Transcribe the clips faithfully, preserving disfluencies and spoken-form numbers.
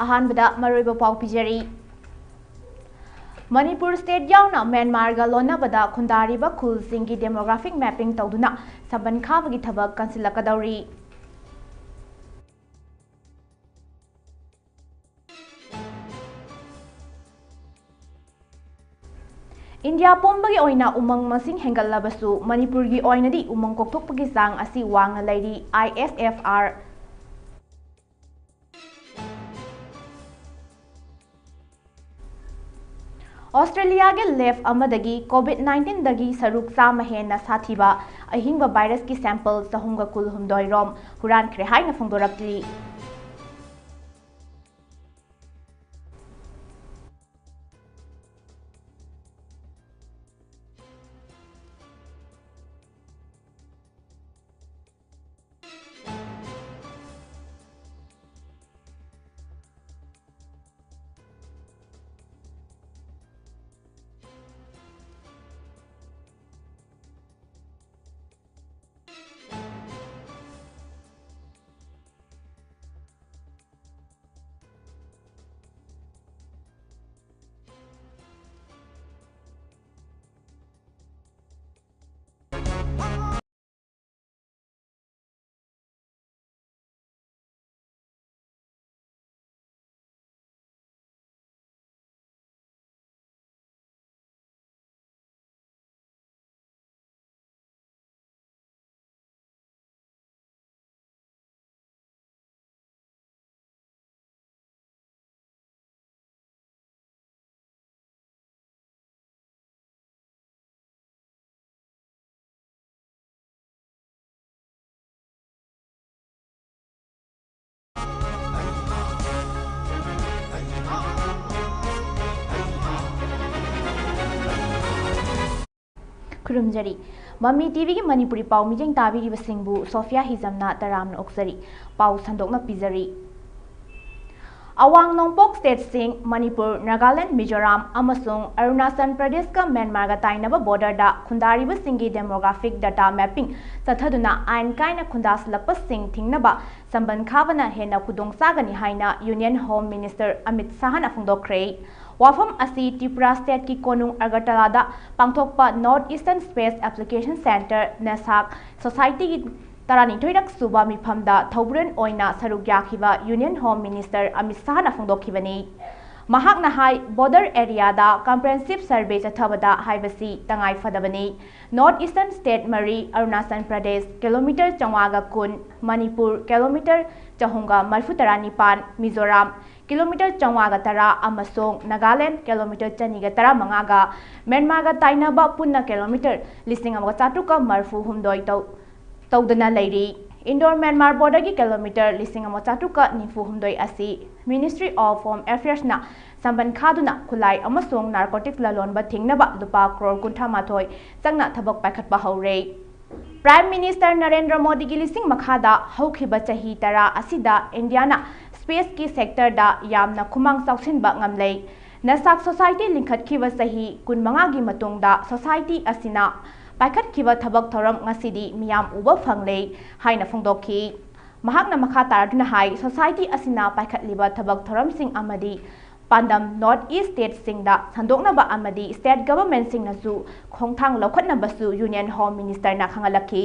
ꯑꯍꯥꯟꯕꯗ ꯃꯔꯨꯑꯣꯏꯕ ꯄꯥꯎ ꯄꯤꯖꯔꯤ꯫ ꯃꯅꯤꯄꯨꯔ state ꯌꯥꯎꯅ ꯃ꯭ꯌꯥꯟꯃꯥꯔꯒ ꯂꯣꯟꯅꯕꯗ ꯈꯨꯟꯗꯥꯔꯤꯕ ꯈꯨꯜꯁꯤꯡꯒꯤ demographic mapping ꯇꯧꯗꯨꯅ ꯁꯝꯕꯟ ꯈꯥꯕꯒꯤ ꯊꯕꯛ ꯀꯟꯁꯤꯜꯂꯛꯀꯗꯧꯔꯤ꯫ ꯏꯟꯗꯤꯌꯥ ꯄꯨꯝꯕꯒꯤ ꯑꯣꯏꯅ ꯎꯃꯪ ꯃꯁꯤꯡ ꯍꯦꯟꯒꯠꯂꯕꯁꯨ ꯃꯅꯤꯄꯨꯔꯒꯤ ꯑꯣꯏꯅꯗꯤ ꯎꯃꯪ ꯀꯣꯛꯊꯣꯛꯄꯒꯤ ꯆꯥꯡ ꯑꯁꯤ ꯋꯥꯡꯅ ꯂꯩꯔꯤ, I S F R꯫ ꯑꯣꯁꯇ꯭ꯔꯦꯂꯤꯌꯥꯒꯤ lab ꯑꯃꯗꯒꯤ COVID nineteenꯗꯒꯤ ꯁꯔꯨꯛ ꯆꯥꯝꯃ ꯍꯦꯟꯅ ꯁꯥꯊꯤꯕ ꯑꯍꯤꯡꯕ virusꯀꯤ sample ꯆꯍꯨꯝꯒ ꯀꯨꯟꯍꯨꯝꯗꯣꯏ ꯔꯣꯝ ꯍꯨꯔꯥꯟꯈ꯭ꯔꯦ ꯍꯥꯏꯅ ꯐꯣꯡꯗꯣꯔꯛꯂꯤ꯫ ꯈꯨꯔꯨꯝꯖꯔꯤ꯫ ꯃꯃꯤ TVꯒꯤ ꯃꯅꯤꯄꯨꯔꯤ ꯄꯥꯎ ꯃꯤꯠꯌꯦꯡ ꯇꯥꯕꯤꯔꯤꯕꯁꯤꯡꯕꯨ ꯁꯣꯐꯤꯌꯥ ꯍꯤꯖꯝꯅ ꯇꯔꯥꯝꯅ ꯑꯣꯛꯆꯔꯤ꯫ ꯄꯥꯎ ꯁꯟꯗꯣꯛꯅ ꯄꯤꯖꯔꯤ꯫ ꯑꯋꯥꯡ ꯅꯣꯡꯄꯣꯛ ꯁ꯭ꯇꯦꯠꯁꯤꯡ ꯃꯅꯤꯄꯨꯔ, ꯅꯥꯒꯥꯂꯦꯟꯗ, ꯃꯤꯖꯣꯔꯥꯝ ꯑꯃꯁꯨꯡ ꯑꯔꯨꯅꯥꯆꯜ ꯄ꯭ꯔꯗꯦꯁꯀ ꯃ꯭ꯌꯥꯟꯃꯥꯔꯒ ꯇꯥꯏꯅꯕ ꯕꯣꯔꯗꯔꯗ ꯈꯨꯟꯗꯥꯔꯤꯕꯁꯤꯡꯒꯤ demographic data mapping ꯆꯠꯊꯗꯨꯅ ꯑꯥꯏꯟ ꯀꯥꯏꯅ ꯈꯨꯟꯗꯥꯁꯤꯜꯂꯛꯄꯁꯤꯡ ꯊꯤꯡꯅꯕ ꯁꯝꯕꯟ ꯈꯥꯕꯅ ꯍꯦꯟꯅ ꯈꯨꯗꯣꯡ ꯆꯥꯒꯅꯤ ꯍꯥꯏꯅ Union Home Minister ꯑꯃꯤꯠ ꯁꯥꯍꯅ ꯐꯣꯡꯗꯣꯛꯈ꯭ꯔꯦ꯫ ꯋꯥꯐꯝ ꯑꯁꯤ ꯇ꯭ꯔꯤꯄꯨꯔꯥ ꯁ꯭ꯇꯦꯠꯀꯤ ꯀꯣꯅꯨꯡ ꯑꯒꯔꯇꯂꯥꯗ ꯄꯥꯡꯊꯣꯛꯄ North Eastern Space Application Centre, ꯅꯦꯁꯥꯛ, ꯁꯣꯁꯥꯏꯇꯤꯒꯤ ꯇꯔꯥꯅꯤꯊꯣꯏꯔꯛ ꯁꯨꯕ ꯃꯤꯐꯝꯗ ꯊꯧꯕꯨꯔꯦꯟ ꯑꯣꯏꯅ ꯁꯔꯨꯛ ꯌꯥꯈꯤꯕ Union Home Minister ꯑꯃꯤꯠ ꯁꯥꯍꯅ ꯐꯣꯡꯗꯣꯛꯈꯤꯕꯅꯤ꯫ ꯃꯍꯥꯛꯅ ꯍꯥꯏ, ꯕꯣꯔꯗꯔ ꯑꯦꯔꯤꯌꯥꯗ comprehensive survey ꯆꯠꯊꯕꯗ ꯍꯥꯏꯕꯁꯤ ꯇꯉꯥꯏ ꯐꯗꯕꯅꯤ꯫ North Eastern State ꯃꯔꯤ, ꯑꯔꯨꯅꯥꯆꯜ ꯄ꯭ꯔꯗꯦꯁ ꯀꯤꯂꯣꯃꯤꯇꯔ ꯆꯥꯝꯃꯉꯥꯒ ꯀꯨꯟ, ꯃꯅꯤꯄꯨꯔ ꯀꯤꯂꯣꯃꯤꯇꯔ ꯆꯍꯨꯝꯒ ꯃꯔꯤꯐꯨ ꯇꯔꯥꯅꯤꯄꯥꯟ, ꯃꯤꯖꯣꯔꯥꯝ ꯀꯤꯂꯣꯃꯤꯇꯔ ꯆꯥꯝꯃꯉꯥꯒ ꯇꯔꯥ ꯑꯃꯁꯨꯡ ꯅꯥꯒꯥꯂꯦꯟꯗ ꯀꯤꯂꯣꯃꯤꯇꯔ ꯆꯅꯤꯒ ꯇꯔꯥꯃꯉꯥꯒ ꯃ꯭ꯌꯥꯟꯃꯥꯔꯒ ꯇꯥꯏꯅꯕ ꯄꯨꯟꯅ ꯀꯤꯂꯣꯃꯤꯇꯔ ꯂꯤꯁꯤꯡ ꯑꯃꯒ ꯆꯥꯇ꯭ꯔꯨꯛꯀ ꯃꯔꯤꯐꯨ ꯍꯨꯝꯗꯣꯏ ꯇꯧ-, ꯇꯧꯗꯨꯅ ꯂꯩꯔꯤ꯫ ꯏꯟꯗꯣ ꯃ꯭ꯌꯥꯟꯃꯥꯔ ꯕꯣꯔꯗꯔꯒꯤ ꯀꯤꯂꯣꯃꯤꯇꯔ ꯂꯤꯁꯤꯡ ꯑꯃ ꯆꯥꯇ꯭ꯔꯨꯛꯀ ꯅꯤꯐꯨ ꯍꯨꯝꯗꯣꯏ ꯑꯁꯤ Ministry of Home Affairsꯅ ꯁꯝꯕꯟ ꯈꯥꯗꯨꯅ ꯈꯨꯠꯂꯥꯏ ꯑꯃꯁꯨꯡ narcotics ꯂꯂꯣꯟꯕ ꯊꯤꯡꯅꯕ ꯂꯨꯄꯥ ꯀ꯭ꯔꯣꯔ ꯀꯨꯟꯊ꯭ꯔꯥ ꯃꯥꯊꯣꯏ ꯆꯪꯅ ꯊꯕꯛ ꯄꯥꯏꯈꯠꯄ ꯍꯧꯔꯦ꯫ Prime Minister ꯅꯔꯦꯟꯗ꯭ꯔ ꯃꯣꯗꯤꯒꯤ ꯂꯤꯁꯤꯡ ꯃꯈꯥꯗ ꯍꯧꯈꯤꯕ ꯆꯍꯤ ꯇꯔꯥ ꯑꯁꯤꯗ ꯏꯟꯗꯤꯌꯥꯅ spaceꯀꯤ sectorꯗ ꯌꯥꯝꯅ ꯈꯨꯃꯥꯡ ꯆꯥꯎꯁꯤꯟꯕ ꯉꯝꯂꯦ꯫ ꯅꯦꯁꯥꯛ ꯁꯣꯁꯥꯏꯇꯤ ꯂꯤꯡꯈꯠꯈꯤꯕ ꯆꯍꯤ ꯀꯨꯟꯃꯉꯥꯒꯤ ꯃꯇꯨꯡꯗ ꯁꯣꯁꯥꯏꯇꯤ ꯑꯁꯤꯅ ꯄꯥꯏꯈꯠꯈꯤꯕ ꯊꯕꯛ ꯊꯧꯔꯝ ꯉꯁꯤꯗꯤ ꯃꯤꯌꯥꯝ ꯎꯕ ꯐꯪꯂꯦ ꯍꯥꯏꯅ ꯐꯣꯡꯗꯣꯛꯈꯤ꯫ ꯃꯍꯥꯛꯅ ꯃꯈꯥ ꯇꯥꯔꯗꯨꯅ ꯍꯥꯏ, ꯁꯣꯁꯥꯏꯇꯤ ꯑꯁꯤꯅ ꯄꯥꯏꯈꯠꯂꯤꯕ ꯊꯕꯛ ꯊꯧꯔꯝꯁꯤꯡ ꯑꯃꯗꯤ ꯄꯥꯟꯗꯝ North East stateꯁꯤꯡꯗ ꯁꯟꯗꯣꯛꯅꯕ ꯑꯃꯗꯤ state governmentꯁꯤꯡꯅꯁꯨ ꯈꯣꯡꯊꯥꯡ ꯂꯧꯈꯠꯅꯕꯁꯨ Union Home Ministerꯅ ꯈꯪꯍꯜꯂꯛꯈꯤ꯫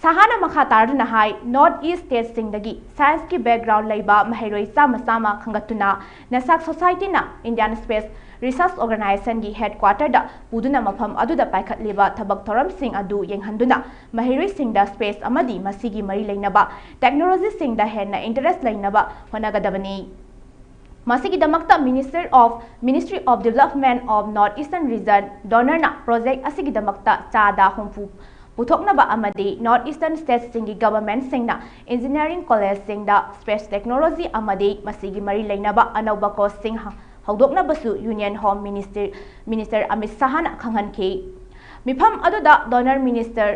ꯁꯍꯥꯅ ꯃꯈꯥ ꯇꯥꯔꯗꯨꯅ ꯍꯥꯏ, North East stateꯁꯤꯡꯗꯒꯤ scienceꯀꯤ background ꯂꯩꯕ ꯃꯍꯩꯔꯣꯏ ꯆꯥꯝꯃ ꯆꯥꯝꯃ ꯈꯟꯒꯠꯇꯨꯅ ꯅꯦꯁꯥꯛ ꯁꯣꯁꯥꯏꯇꯤꯅ Indian Space Research Organizationꯒꯤ headquarterꯗ ꯄꯨꯗꯨꯅ ꯃꯐꯝ ꯑꯗꯨꯗ ꯄꯥꯏꯈꯠꯂꯤꯕ ꯊꯕꯛ ꯊꯧꯔꯝꯁꯤꯡ ꯑꯗꯨ ꯌꯦꯡꯍꯟꯗꯨꯅ ꯃꯍꯩꯔꯣꯏꯁꯤꯡꯗ space ꯑꯃꯗꯤ ꯃꯁꯤꯒꯤ ꯃꯔꯤ ꯂꯩꯅꯕ technologyꯁꯤꯡꯗ ꯍꯦꯟꯅ interest ꯂꯩꯅꯕ ꯍꯣꯠꯅꯒꯗꯕꯅꯤ꯫ ꯃꯁꯤꯒꯤꯗꯃꯛꯇ Minister of, Ministry of Development of North Eastern Region, DoNERꯅ project ꯑꯁꯤꯒꯤꯗꯃꯛꯇ ꯆꯥꯗ ꯍꯨꯝꯐꯨ ꯄꯨꯊꯣꯛꯅꯕ ꯑꯃꯗꯤ North Eastern statesꯁꯤꯡꯒꯤ governmentꯁꯤꯡꯅ engineering collegeꯁꯤꯡꯗ space technology ꯑꯃꯗꯤ ꯃꯁꯤꯒꯤ ꯃꯔꯤ ꯂꯩꯅꯕ ꯑꯅꯧꯕ courseꯁꯤꯡ ꯍ-, ꯍꯧꯗꯣꯛꯅꯕꯁꯨ Union Home Minister, Minister Amit ꯁꯥꯍꯅ ꯈꯪꯍꯟꯈꯤ꯫ ꯃꯤꯐꯝ ꯑꯗꯨꯗ DoNER Minister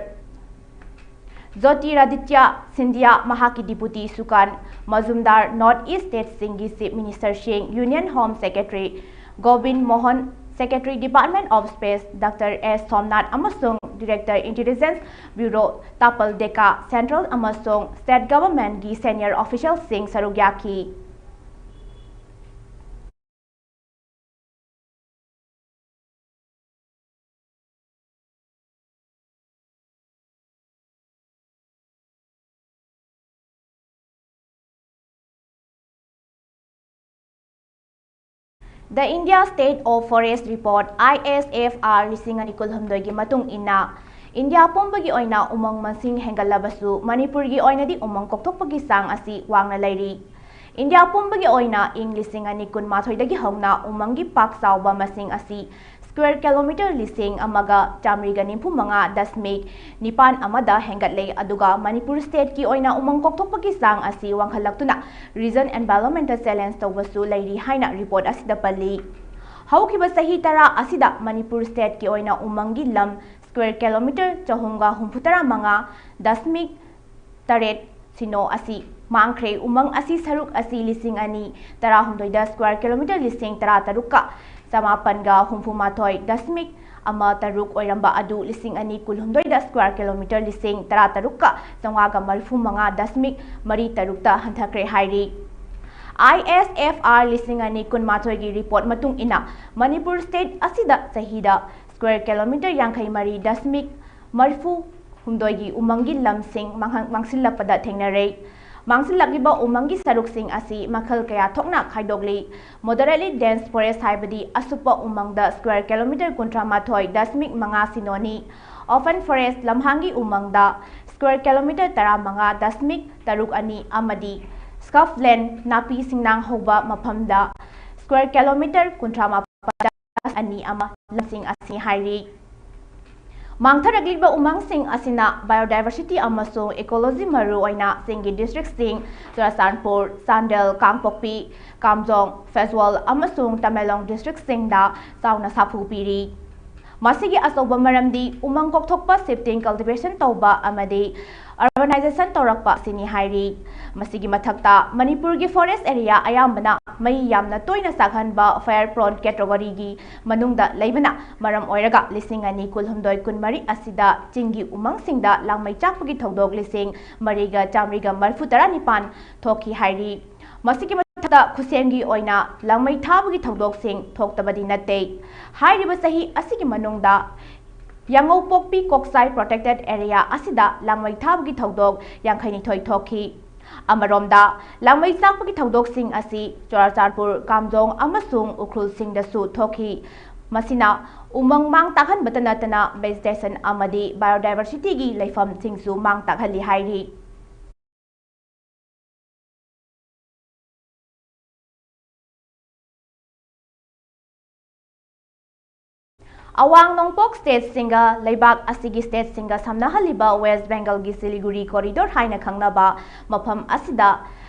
Jyotiraditya Scindia, ꯃꯍꯥꯛꯀꯤ deputy Sukant Majumdar, North East state ꯁꯤꯡꯒꯤ chief minister ꯁꯤꯡ, Union Home Secretary Govind Mohan, Secretary Department of Space Doctor S Somnath ꯑꯃꯁꯨꯡ Director Intelligence Bureau Tapal Deka, central ꯑꯃꯁꯨꯡ state government ꯀꯤ senior official ꯁꯤꯡ ꯁꯔꯨꯛ ꯌꯥꯈꯤ꯫ The India State of Forest Report, I S F R, ꯂꯤꯁꯤꯡ ꯑꯅꯤ ꯀꯨꯟꯍꯨꯝꯗꯣꯏꯒꯤ ꯃꯇꯨꯡ ꯏꯟꯅ, ꯏꯟꯗꯤꯌꯥ ꯄꯨꯝꯕꯒꯤ ꯑꯣꯏꯅ ꯎꯃꯪ ꯃꯁꯤꯡ ꯍꯦꯟꯒꯠꯂꯕꯁꯨ, ꯃꯅꯤꯄꯨꯔꯒꯤ ꯑꯣꯏꯅꯗꯤ ꯎꯃꯪ ꯀꯣꯛꯊꯣꯛꯄꯒꯤ ꯆꯥꯡ ꯑꯁꯤ ꯋꯥꯡꯅ ꯂꯩꯔꯤ꯫ ꯏꯟꯗꯤꯌꯥ ꯄꯨꯝꯕꯒꯤ ꯑꯣꯏꯅ ꯏꯪ ꯂꯤꯁꯤꯡ ꯑꯅꯤ ꯀꯨꯟꯃꯥꯊꯣꯏꯗꯒꯤ ꯍꯧꯅ ꯎꯃꯪꯒꯤ ꯄꯥꯛ ꯆꯥꯎꯕ ꯃꯁꯤꯡ ꯑꯁꯤ square kilometre ꯂꯤꯁꯤꯡ ꯑꯃꯒ ꯆꯥꯃꯔꯤꯒ ꯅꯤꯐꯨ ꯃꯉꯥ ꯗꯁꯃꯤꯛ ꯅꯤꯄꯥꯟ ꯑꯃꯗ ꯍꯦꯟꯒꯠꯂꯦ, ꯑꯗꯨꯒ ꯃꯅꯤꯄꯨꯔ state ꯀꯤ ꯑꯣꯏꯅ ꯎꯃꯪ ꯀꯣꯛꯊꯣꯛꯄꯒꯤ ꯆꯥꯡ ꯑꯁꯤ ꯋꯥꯡꯈꯠꯂꯛꯇꯨꯅ region environment ꯗ challenge ꯇꯧꯕꯁꯨ ꯂꯩꯔꯤ ꯍꯥꯏꯅ report ꯑꯁꯤꯗ ꯄꯜꯂꯤ꯫ ꯍꯧꯈꯤꯕ ꯆꯍꯤ ꯇꯔꯥ ꯑꯁꯤꯗ ꯃꯅꯤꯄꯨꯔ state ꯀꯤ ꯑꯣꯏꯅ ꯎꯃꯪꯒꯤ ꯂꯝ square kilometre ꯆꯍꯨꯝꯒ ꯍꯨꯝꯐꯨꯇꯔꯥ ꯃꯉꯥ ꯗꯁꯃꯤꯛ ꯇꯔꯦꯠ ꯁꯤꯅꯣ ꯑꯁꯤ ꯃꯥꯡꯈ꯭ꯔꯦ꯫ ꯎꯃꯪ ꯑꯁꯤ ꯁꯔꯨꯛ ꯑꯁꯤ ꯂꯤꯁꯤꯡ ꯑꯅꯤ ꯇꯔꯥꯍꯨꯝꯗꯣꯏꯗ square kilometre ꯂꯤꯁꯤꯡ ꯇꯔꯥꯇꯔꯨꯛꯀ ꯆꯃꯥꯄꯟꯒ ꯍꯨꯝꯐꯨꯃꯥꯊꯣꯏ ꯗꯁꯃꯤꯛ ꯑꯃ ꯇꯔꯨꯛ ꯑꯣꯏꯔꯝꯕ ꯑꯗꯨ ꯂꯤꯁꯤꯡ ꯑꯅꯤ ꯀꯨꯟꯍꯨꯝꯗꯣꯏꯗ square kilometre ꯂꯤꯁꯤꯡ ꯇꯔꯥꯇꯔꯨꯛꯀ ꯆꯥꯃꯉꯥꯒ ꯃꯔꯤꯐꯨꯃꯉꯥ ꯗꯁꯃꯤꯛ ꯃꯔꯤ ꯇꯔꯨꯛꯇ ꯍꯟꯊꯈ꯭ꯔꯦ ꯍꯥꯏꯔꯤ꯫ I S F R ꯂꯤꯁꯤꯡ ꯑꯅꯤ ꯀꯨꯟꯃꯥꯊꯣꯏꯒꯤ report ꯃꯇꯨꯡ ꯏꯟꯅ, ꯃꯅꯤꯄꯨꯔ state ꯑꯁꯤꯗ ꯆꯍꯤꯗ square kilometre ꯌꯥꯡꯈꯩ ꯃꯔꯤ ꯗꯁꯃꯤꯛ ꯃꯔꯤꯐꯨ ꯍꯨꯝꯗꯣꯏꯒꯤ ꯎꯃꯪꯒꯤ ꯂꯝꯁꯤꯡ ꯃꯥꯡꯍꯟ-, ꯃꯥꯡꯁꯤꯜꯂꯛꯄꯗ ꯊꯦꯡꯅꯔꯦ꯫ ꯃꯥꯡꯁꯤꯜꯂꯛꯂꯤꯕ ꯎꯃꯪꯒꯤ ꯁꯔꯨꯛꯁꯤꯡ ꯑꯁꯤ ꯃꯈꯜ ꯀꯌꯥ ꯊꯣꯛꯅ ꯈꯥꯏꯗꯣꯛꯂꯤ꯫ Moderately dense forest ꯍꯥꯏꯕꯗꯤ ꯑꯁꯨꯞꯄ ꯎꯃꯪꯗ square kilometre ꯀꯨꯟꯊ꯭ꯔꯥ ꯃꯥꯊꯣꯏ ꯗꯁꯃꯤꯛ ꯃꯉꯥ ꯁꯤꯅꯣꯅꯤ꯫ Open forest, ꯂꯝꯍꯥꯡꯒꯤ ꯎꯃꯪꯗ square kilometre ꯇꯔꯥꯃꯉꯥ ꯗꯁꯃꯤꯛ ꯇꯔꯨꯛ ꯑꯅꯤ ꯑꯃꯗꯤ scrub land, ꯅꯥꯄꯤ ꯁꯤꯡꯅꯥꯡ ꯍꯧꯕ ꯃꯐꯝꯗ square kilometre ꯀꯨꯟꯊ꯭ꯔꯥ ꯃꯥꯄꯟ ꯑꯅꯤ ꯑꯃ ꯂꯝꯁꯤꯡ ꯑꯁꯤ ꯍꯥꯏꯔꯤ꯫ ꯃꯥꯡꯊꯔꯛꯂꯤꯕ ꯎꯃꯪꯁꯤꯡ ꯑꯁꯤꯅ biodiversity ꯑꯃꯁꯨꯡ ecology, ꯃꯔꯨꯑꯣꯏꯅ ꯆꯤꯡꯒꯤ district ꯁꯤꯡ ꯆꯨꯔꯆꯥꯟꯄꯨꯔ, ꯆꯥꯟꯗꯦꯜ, ꯀꯥꯡꯄꯣꯛꯄꯤ, ꯀꯥꯝꯖꯣꯡ, ꯐꯦꯖꯋꯥꯜ ꯑꯃꯁꯨꯡ ꯇꯃꯦꯡꯂꯣꯡ district ꯁꯤꯡꯗ ꯆꯥꯎꯅ ꯁꯥꯐꯨ ꯄꯤꯔꯤ꯫ ꯃꯁꯤꯒꯤ ꯑꯆꯧꯕ ꯃꯔꯝꯗꯤ ꯎꯃꯪ ꯀꯣꯛꯊꯣꯛꯄ, shifting cultivation ꯇꯧꯕ ꯑꯃꯗꯤ urbanization ꯇꯧꯔꯛꯄ ꯑꯁꯤꯅꯤ ꯍꯥꯏꯔꯤ꯫ ꯃꯁꯤꯒꯤ ꯃꯊꯛꯇ ꯃꯅꯤꯄꯨꯔꯒꯤ forest area ꯑꯌꯥꯝꯕꯅ ꯃꯩ ꯌꯥꯝꯅ ꯇꯣꯏꯅ ꯆꯥꯛꯍꯟꯕ fire prone categoryꯒꯤ ꯃꯅꯨꯡꯗ ꯂꯩꯕꯅ ꯃꯔꯝ ꯑꯣꯏꯔꯒ ꯂꯤꯁꯤꯡ ꯑꯅꯤ ꯀꯨꯟꯍꯨꯝꯗꯣꯏ ꯀꯨꯟꯃꯔꯤ ꯑꯁꯤꯗ ꯆꯤꯡꯒꯤ ꯎꯃꯪꯁꯤꯡꯗ ꯂꯥꯡꯃꯩ ꯆꯥꯛꯄꯒꯤ ꯊꯧꯗꯣꯛ ꯂꯤꯁꯤꯡ ꯃꯔꯤꯒ ꯆꯥꯃꯔꯤꯒ ꯃꯔꯤꯐꯨ ꯇꯔꯥꯅꯤꯄꯥꯟ ꯊꯣꯛꯈꯤ ꯍꯥꯏꯔꯤ꯫ ꯃꯁꯤꯒꯤ ꯃꯊꯛꯇ ꯈꯨꯠꯁꯦꯝꯒꯤ ꯑꯣꯏꯅ ꯂꯥꯡꯃꯩ ꯊꯥꯕꯒꯤ ꯊꯧꯗꯣꯛꯁꯤꯡ ꯊꯣꯛꯇꯕꯗꯤ ꯅꯠꯇꯦ꯫ ꯍꯥꯏꯔꯤꯕ ꯆꯍꯤ ꯑꯁꯤꯒꯤ ꯃꯅꯨꯡꯗ ꯌꯥꯉꯧꯄꯣꯛꯄꯤ ꯀꯣꯛꯆꯥꯏ protected area ꯑꯁꯤꯗ ꯂꯥꯡꯃꯩ ꯊꯥꯕꯒꯤ ꯊꯧꯗꯣꯛ ꯌꯥꯡꯈꯩꯅꯤꯊꯣꯏ ꯊꯣꯛꯈꯤ꯫ ꯑꯃꯔꯣꯝꯗ, ꯂꯥꯡꯃꯩ ꯆꯥꯛꯄꯒꯤ ꯊꯧꯗꯣꯛꯁꯤꯡ ꯑꯁꯤ ꯆꯨꯔꯥꯆꯥꯟꯄꯨꯔ, ꯀꯥꯝꯖꯣꯡ ꯑꯃꯁꯨꯡ ꯎꯈ꯭ꯔꯨꯜꯁꯤꯡꯗꯁꯨ ꯊꯣꯛꯈꯤ꯫ ꯃꯁꯤꯅ ꯎꯃꯪ ꯃꯥꯡ ꯇꯥꯛꯍꯟꯕꯇ ꯅꯠꯇꯅ vegetation ꯑꯃꯗꯤ biodiversityꯒꯤ ꯂꯩꯐꯝꯁꯤꯡꯁꯨ ꯃꯥꯡ ꯇꯥꯛꯍꯜꯂꯤ ꯍꯥꯏꯔꯤ꯫ ꯑꯋꯥꯡ ꯅꯣꯡꯄꯣꯛ stateꯁꯤꯡꯒ ꯂꯩꯕꯥꯛ ꯑꯁꯤꯒꯤ stateꯁꯤꯡꯒ ꯁꯝꯅꯍꯜꯂꯤꯕ West Bengalꯒꯤ ꯁꯤꯂꯤꯒꯨꯔꯤ corridor ꯍꯥꯏꯅ ꯈꯪꯅꯕ ꯃꯐꯝ ꯑꯁꯤꯗ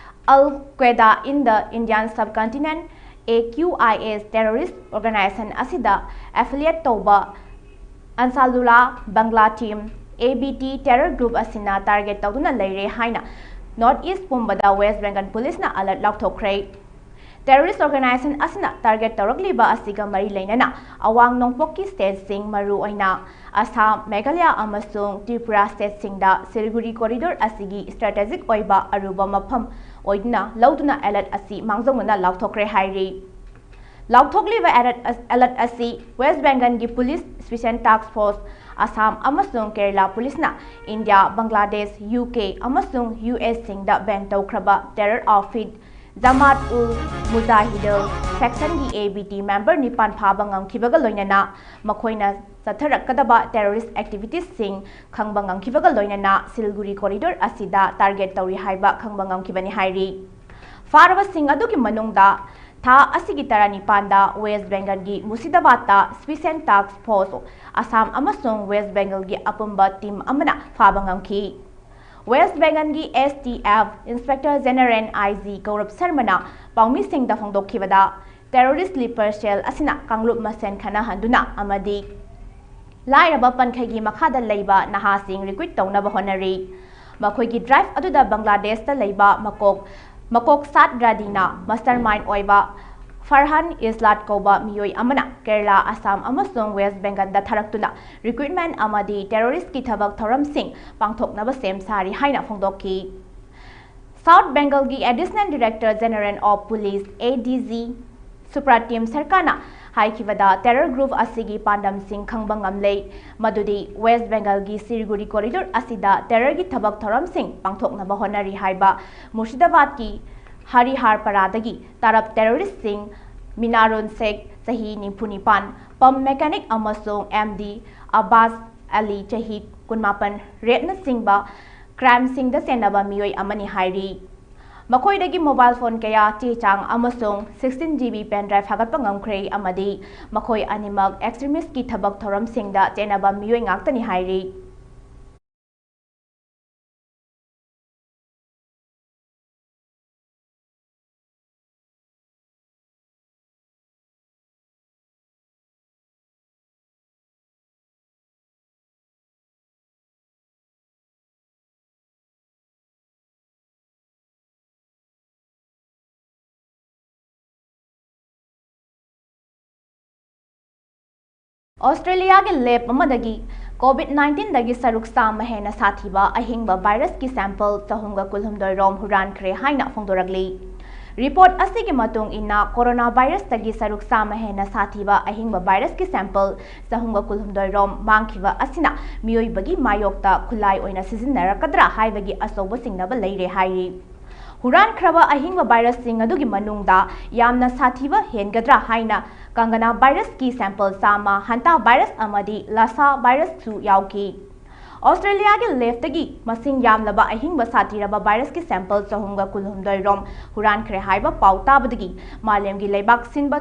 Al Qaeda in the Indian Subcontinent, AQIS terrorist organization ꯑꯁꯤꯗ affiliate ꯇꯧꯕ Ansarullah Bangla team, ABT terror group ꯑꯁꯤꯅ target ꯇꯧꯗꯨꯅ ꯂꯩꯔꯦ ꯍꯥꯏꯅ North East ꯄꯨꯝꯕꯗ West Bengal Policeꯅ alert ꯂꯥꯎꯊꯣꯛꯈ꯭ꯔꯦ꯫ Terrorist organization ꯑꯁꯤꯅ target ꯇꯧꯔꯛꯂꯤꯕ ꯑꯁꯤꯒ ꯃꯔꯤ ꯂꯩꯅꯅ ꯑꯋꯥꯡ ꯅꯣꯡꯄꯣꯛꯀꯤ stateꯁꯤꯡ, ꯃꯔꯨꯑꯣꯏꯅ ꯑꯁꯥꯝ, ꯃꯦꯘꯥꯂꯌ ꯑꯃꯁꯨꯡ ꯇ꯭ꯔꯤꯄꯨꯔꯥ stateꯁꯤꯡꯗ ꯁꯤꯂꯤꯒꯨꯔꯤ corridor ꯑꯁꯤꯒꯤ strategic ꯑꯣꯏꯕ ꯑꯔꯨꯕ ꯃꯐꯝ ꯑꯣꯏꯗꯨꯅ ꯂꯧꯗꯨꯅ alert ꯑꯁꯤ ꯃꯥꯡꯖꯧꯅꯅ ꯂꯥꯎꯊꯣꯛꯈ꯭ꯔꯦ ꯍꯥꯏꯔꯤ꯫ ꯂꯥꯎꯊꯣꯛꯂꯤꯕ alert ꯑꯁ-, alert ꯑꯁꯤ West Bengalꯒꯤ police, special task force, Assam ꯑꯃꯁꯨꯡ ꯀꯦꯔꯂꯥ policeꯅ ꯏꯟꯗꯤꯌꯥ, ꯕꯪꯒ꯭ꯂꯥꯗꯦꯁ, UK ꯑꯃꯁꯨꯡ USꯁꯤꯡꯗ ban ꯇꯧꯈ꯭ꯔꯕ terror outfit Jamaat ul Mujahideen factionꯒꯤ ABT member ꯅꯤꯄꯥꯟ ꯐꯥꯕ ꯉꯝꯈꯤꯕꯒ ꯂꯣꯏꯅꯅ ꯃꯈꯣꯏꯅ ꯆꯠꯊꯔꯛꯀꯗꯕ terrorist activitiesꯁꯤꯡ ꯈꯪꯕ ꯉꯝꯈꯤꯕꯒ ꯂꯣꯏꯅꯅ ꯁꯤꯂꯤꯒꯨꯔꯤ corridor ꯑꯁꯤꯗ target ꯇꯧꯔꯤ ꯍꯥꯏꯕ ꯈꯪꯕ ꯉꯝꯈꯤꯕꯅꯤ ꯍꯥꯏꯔꯤ꯫ ꯐꯥꯔꯕꯁꯤꯡ ꯑꯗꯨꯒꯤ ꯃꯅꯨꯡꯗ ꯊꯥ ꯑꯁꯤꯒꯤ ꯇꯔꯥꯅꯤꯄꯥꯟꯗ West Bengalꯒꯤ ꯃꯨꯔꯁꯤꯗꯥꯕꯥꯗꯇ special task force Assam ꯑꯃꯁꯨꯡ West Bengalꯒꯤ ꯑꯄꯨꯟꯕ team ꯑꯃꯅ ꯐꯥꯕ ꯉꯝꯈꯤ꯫ West Bengalꯒꯤ STF Inspector General, IG ꯒꯧꯔꯕ ꯁꯔꯃꯅ ꯄꯥꯎꯃꯤꯁꯤꯡꯗ ꯐꯣꯡꯗꯣꯛꯈꯤꯕꯗ, terrorist sleeper cell ꯑꯁꯤꯅ ꯀꯥꯡꯂꯨꯞ ꯃꯁꯦꯟ ꯈꯠꯅꯍꯟꯗꯨꯅ ꯑꯃꯗꯤ ꯂꯥꯏꯔꯕ ꯄꯟꯈꯩꯒꯤ ꯃꯈꯥꯗ ꯂꯩꯕ ꯅꯍꯥꯁꯤꯡ recruit ꯇꯧꯅꯕ ꯍꯣꯠꯅꯔꯤ꯫ ꯃꯈꯣꯏꯒꯤ ꯗ꯭ꯔꯥꯏꯚ ꯑꯗꯨꯗ ꯕꯪꯒ꯭ꯂꯥꯗꯦꯁꯇ ꯂꯩꯕ ꯃꯀꯣꯛ ꯃꯀꯣꯛ ꯁꯥꯠ ꯔꯥꯗꯤꯅ ꯃꯁꯇꯔ ꯃꯥꯏꯟ ꯑꯣꯏꯕ ꯐꯔꯍꯥꯟ ꯏꯁꯂꯥꯠ ꯀꯧꯕ ꯃꯤꯑꯣꯏ ꯑꯃꯅ ꯀꯦꯔꯂꯥ, ꯑꯁꯥꯝ ꯑꯃꯁꯨꯡ ꯋꯦꯁ ꯕꯦꯡꯒꯜꯗ ꯊꯥꯔꯛꯇꯨꯅ ꯔꯤꯀ꯭ꯔꯨꯠꯃꯦꯟ ꯑꯃꯗꯤ ꯇꯦꯔꯣꯔꯤꯁ꯭ꯠꯀꯤ ꯊꯕꯛ ꯊꯧꯔꯝꯁꯤꯡ ꯄꯥꯡꯊꯣꯛꯅꯕ ꯁꯦꯝ ꯁꯥꯔꯤ ꯍꯥꯏꯅ ꯐꯣꯡꯗꯣꯛꯈꯤ꯫ ꯁꯥꯎꯠ ꯕꯦꯡꯒꯜꯒꯤ additional director general of police, A D G, Supratim ꯁꯔꯀꯥꯔꯅ ꯍꯥꯏꯈꯤꯕꯗ, ꯇꯦꯔꯔ ꯒ꯭ꯔꯨꯞ ꯑꯁꯤꯒꯤ ꯄꯥꯟꯗꯝꯁꯤꯡ ꯈꯪꯕ ꯉꯝꯂꯦ, ꯃꯗꯨꯗꯤ ꯋꯦꯁ ꯕꯦꯡꯒꯜꯒꯤ ꯁꯤꯂꯤꯒꯨꯔꯤ ꯀꯣꯔꯤꯗꯣꯔ ꯑꯁꯤꯗ ꯇꯦꯔꯔꯒꯤ ꯊꯕꯛ ꯊꯧꯔꯝꯁꯤꯡ ꯄꯥꯡꯊꯣꯛꯅꯕ ꯍꯣꯠꯅꯔꯤ ꯍꯥꯏꯕ ꯃꯨꯔꯁꯤꯗꯥꯕꯥꯗꯀꯤ ꯍꯔꯤꯍꯥꯔꯄꯥꯔꯥꯗꯒꯤ ꯇꯥꯔꯞ ꯇꯦꯔꯣꯔꯤꯁ꯭ꯠꯁꯤꯡ ꯃꯤꯅꯥꯔꯨꯟ ꯁꯦꯈ, ꯆꯍꯤ ꯅꯤꯐꯨ ꯅꯤꯄꯥꯟ, ꯄꯝ ꯃꯦꯀꯥꯅꯤꯛ, ꯑꯃꯁꯨꯡ ꯑꯦꯝ ꯗꯤ ꯑꯕꯥꯁ ꯑꯂꯤ, ꯆꯍꯤ ꯀꯨꯟꯃꯥꯄꯟ, ꯔꯦꯞꯅꯆꯤꯡꯕ ꯀ꯭ꯔꯥꯏꯝꯁꯤꯡꯗ ꯆꯦꯟꯅꯕ ꯃꯤꯑꯣꯏ ꯑꯃꯅꯤ ꯍꯥꯏꯔꯤ꯫ ꯃꯈꯣꯏꯗꯒꯤ ꯃꯣꯕꯥꯏꯜ ꯐꯣꯟ ꯀꯌꯥ, ꯆꯦ ꯆꯥꯡ ꯑꯃꯁꯨꯡ sixteen G B pen drive ꯐꯥꯒꯠꯄ ꯉꯝꯈ꯭ꯔꯦ ꯑꯃꯗꯤ ꯃꯈꯣꯏ ꯑꯅꯤꯃꯛ ꯑꯦꯛꯁꯇ꯭ꯔꯤꯃꯤꯁ꯭ꯠꯀꯤ ꯊꯕꯛ ꯊꯧꯔꯝꯁꯤꯡꯗ ꯆꯦꯟꯅꯕ ꯃꯤꯑꯣꯏ ꯉꯥꯛꯇꯅꯤ ꯍꯥꯏꯔꯤ꯫ ꯑꯣꯁꯇ꯭ꯔꯦꯂꯤꯌꯥꯒꯤ ꯂꯦꯕ ꯑꯃꯗꯒꯤ ꯀꯣꯚꯤꯗ ꯅꯥꯏꯟꯇꯤꯟꯗꯒꯤ ꯁꯔꯨꯛ ꯆꯥꯝꯃ ꯍꯦꯟꯅ ꯁꯥꯊꯤꯕ ꯑꯍꯤꯡꯕ ꯚꯥꯏꯔꯁꯀꯤ ꯁꯦꯝꯄꯜ ꯆꯍꯨꯝꯒ ꯀꯨꯟꯍꯨꯝꯗꯣꯏ ꯔꯣꯝ ꯍꯨꯔꯥꯟꯈ꯭ꯔꯦ ꯍꯥꯏꯅ ꯐꯣꯡꯗꯣꯔꯛꯂꯤ꯫ ꯔꯤꯄꯣꯔꯠ ꯑꯁꯤꯒꯤ ꯃꯇꯨꯡ ꯏꯟꯅ, ꯀꯣꯔꯣꯅꯥ ꯚꯥꯏꯔꯁꯇꯒꯤ ꯁꯔꯨꯛ ꯆꯥꯝꯃ ꯍꯦꯟꯅ ꯁꯥꯊꯤꯕ ꯑꯍꯤꯡꯕ ꯚꯥꯏꯔꯁꯀꯤ ꯁꯦꯝꯄꯜ ꯆꯍꯨꯝꯒ ꯀꯨꯟꯍꯨꯝꯗꯣꯏ ꯔꯣꯝ ꯃꯥꯡꯈꯤꯕ ꯑꯁꯤꯅ ꯃꯤꯑꯣꯏꯕꯒꯤ ꯃꯥꯌꯣꯛꯇ ꯈꯨꯠꯂꯥꯏ ꯑꯣꯏꯅ ꯁꯤꯖꯤꯟꯅꯔꯛꯀꯗ꯭ꯔꯥ ꯍꯥꯏꯕꯒꯤ ꯑꯆꯧꯕ ꯆꯤꯡꯅꯕ ꯂꯩꯔꯦ ꯍꯥꯏꯔꯤ꯫ ꯍꯨꯔꯥꯟꯈ꯭ꯔꯕ ꯑꯍꯤꯡꯕ ꯚꯥꯏꯔꯁꯁꯤꯡ ꯑꯗꯨꯒꯤ ꯃꯅꯨꯡꯗ ꯌꯥꯝꯅ ꯁꯥꯊꯤꯕ ꯍꯦꯟꯒꯗ꯭ꯔꯥ ꯍꯥꯏꯅ ꯀꯪꯒꯅꯥ ꯚꯥꯏꯔꯁꯀꯤ ꯁꯦꯝꯄꯜ ꯆꯥꯝꯃ, ꯍꯟꯇꯥ ꯚꯥꯏꯔꯁ ꯑꯃꯗꯤ ꯂꯥꯁꯥ ꯚꯥꯏꯔꯁꯁꯨ ꯌꯥꯎꯈꯤ꯫ ꯑꯣꯁꯇ꯭ꯔꯦꯂꯤꯌꯥꯒꯤ ꯂꯦꯕꯇꯒꯤ ꯃꯁꯤꯡ ꯌꯥꯝꯂꯕ ꯑꯍꯤꯡꯕ ꯁꯥꯊꯤꯔꯕ ꯚꯥꯏꯔꯁꯀꯤ ꯁꯦꯝꯄꯜ ꯆꯍꯨꯝꯒ ꯀꯨꯟꯍꯨꯝꯗꯣꯏ ꯔꯣꯝ ꯍꯨꯔꯥꯟꯈ꯭ꯔꯦ ꯍꯥꯏꯕ ꯄꯥꯎ ꯇꯥꯕꯗꯒꯤ ꯃꯥꯂꯦꯝꯒꯤ ꯂꯩꯕꯥꯛ ꯁꯤꯟꯕ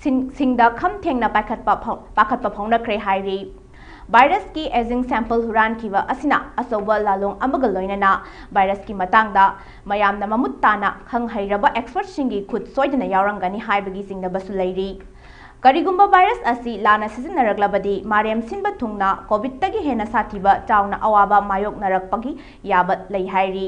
ꯁꯤꯡ-, ꯁꯤꯡꯗ ꯈꯝ ꯊꯦꯡꯅ ꯄꯥꯏꯈꯠꯄ ꯐꯥꯎ-, ꯄꯥꯈꯠꯄ ꯐꯥꯎꯅꯈ꯭ꯔꯦ ꯍꯥꯏꯔꯤ꯫ ꯚꯥꯏꯔꯁꯀꯤ ꯑꯦꯖꯤꯡ ꯁꯦꯝꯄꯜ ꯍꯨꯔꯥꯟꯈꯤꯕ ꯑꯁꯤꯅ ꯑꯆꯧꯕ ꯂꯥꯂꯣꯡ ꯑꯃꯒ ꯂꯣꯏꯅꯅ ꯚꯥꯏꯔꯁꯀꯤ ꯃꯇꯥꯡꯗ ꯃꯌꯥꯝꯅ ꯃꯃꯨꯠ ꯇꯥꯅ ꯈꯪ ꯍꯩꯔꯕ ꯑꯦꯛꯁꯄꯔꯠꯁꯤꯡꯒꯤ ꯈꯨꯠ ꯁꯣꯏꯗꯅ ꯌꯥꯎꯔꯝꯒꯅꯤ ꯍꯥꯏꯕꯒꯤ ꯆꯤꯡꯅꯕꯁꯨ ꯂꯩꯔꯤ꯫ ꯀꯔꯤꯒꯨꯝꯕ ꯚꯥꯏꯔꯁ ꯑꯁꯤ ꯂꯥꯟꯅ ꯁꯤꯖꯤꯟꯅꯔꯛꯂꯕꯗꯤ ꯃꯥꯂꯦꯝ ꯁꯤꯟꯕ ꯊꯨꯡꯅ ꯀꯣꯚꯤꯗꯇꯒꯤ ꯍꯦꯟꯅ ꯁꯥꯊꯤꯕ ꯆꯥꯎꯅ ꯑꯋꯥꯕ ꯃꯥꯌꯣꯛꯅꯔꯛꯄꯒꯤ ꯌꯥꯕ ꯂꯩ ꯍꯥꯏꯔꯤ꯫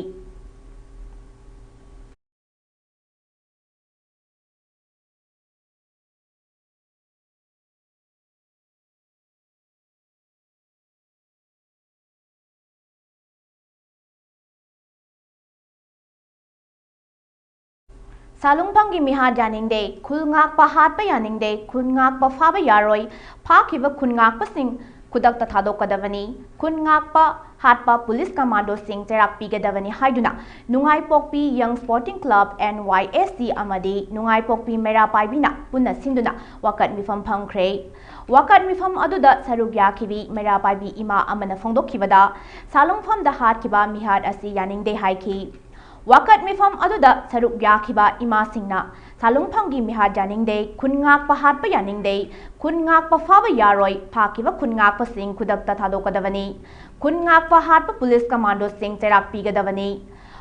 ꯁꯥꯂꯨꯡꯐꯝꯒꯤ ꯃꯤꯍꯥꯠ ꯌꯥꯅꯤꯡꯗꯦ, ꯈꯨꯜ ꯉꯥꯛꯄ ꯍꯥꯠꯄ ꯌꯥꯅꯤꯡꯗꯦ, ꯈꯨꯜ ꯉꯥꯛꯄ ꯐꯥꯕ ꯌꯥꯔꯣꯏ, ꯐꯥꯈꯤꯕ ꯈꯨꯟ ꯉꯥꯛꯄꯁꯤꯡ ꯈꯨꯗꯛꯇ ꯊꯥꯗꯣꯛꯀꯗꯕꯅꯤ, ꯈꯨꯟ ꯉꯥꯛꯄ ꯍꯥꯠꯄ ꯄꯨꯂꯤꯁ ꯀꯃꯥꯟꯗꯣꯁꯤꯡ ꯆꯩꯔꯥꯛ ꯄꯤꯒꯗꯕꯅꯤ ꯍꯥꯏꯗꯨꯅ ꯅꯨꯡꯉꯥꯏꯄꯣꯛꯄꯤ ꯌꯪ sporting club, N Y S C, ꯑꯃꯗꯤ ꯅꯨꯡꯉꯥꯏꯄꯣꯛꯄꯤ ꯃꯩꯔꯥ ꯄꯥꯏꯕꯤꯅ ꯄꯨꯟꯅ ꯁꯤꯟꯗꯨꯅ ꯋꯥꯀꯠ ꯃꯤꯐꯝ ꯐꯝꯈ꯭ꯔꯦ꯫ ꯋꯥꯀꯠ ꯃꯤꯐꯝ ꯑꯗꯨꯗ ꯁꯔꯨꯛ ꯌꯥꯈꯤꯕꯤ ꯃꯩꯔꯥ ꯄꯥꯏꯕꯤ ꯏꯃꯥ ꯑꯃꯅ ꯐꯣꯡꯗꯣꯛꯈꯤꯕꯗ, ꯁꯥꯂꯨꯡꯐꯝꯗ ꯍꯥꯠꯈꯤꯕ ꯃꯤꯍꯥꯠ ꯑꯁꯤ ꯌꯥꯅꯤꯡꯗꯦ ꯍꯥꯏꯈꯤ꯫ ꯋꯥꯀꯠ ꯃꯤꯐꯝ ꯑꯗꯨꯗ ꯁꯔꯨꯛ ꯌꯥꯈꯤꯕ ꯏꯃꯥꯁꯤꯡꯅ ꯁꯥꯂꯨꯡꯐꯝꯒꯤ ꯃꯤꯍꯥꯠ ꯌꯥꯅꯤꯡꯗꯦ, ꯈꯨꯟ ꯉꯥꯛꯄ ꯍꯥꯠꯄ ꯌꯥꯅꯤꯡꯗꯦ, ꯈꯨꯟ ꯉꯥꯛꯄ ꯐꯥꯕ ꯌꯥꯔꯣꯏ, ꯐꯥꯈꯤꯕ ꯈꯨꯟ ꯉꯥꯛꯄꯁꯤꯡ ꯈꯨꯗꯛꯇ ꯊꯥꯗꯣꯛꯀꯗꯕꯅꯤ, ꯈꯨꯟ ꯉꯥꯛꯄ ꯍꯥꯠꯄ ꯄꯨꯂꯤꯁ ꯀꯃꯥꯟꯗꯣꯁꯤꯡ ꯆꯩꯔꯥꯛ ꯄꯤꯒꯗꯕꯅꯤ,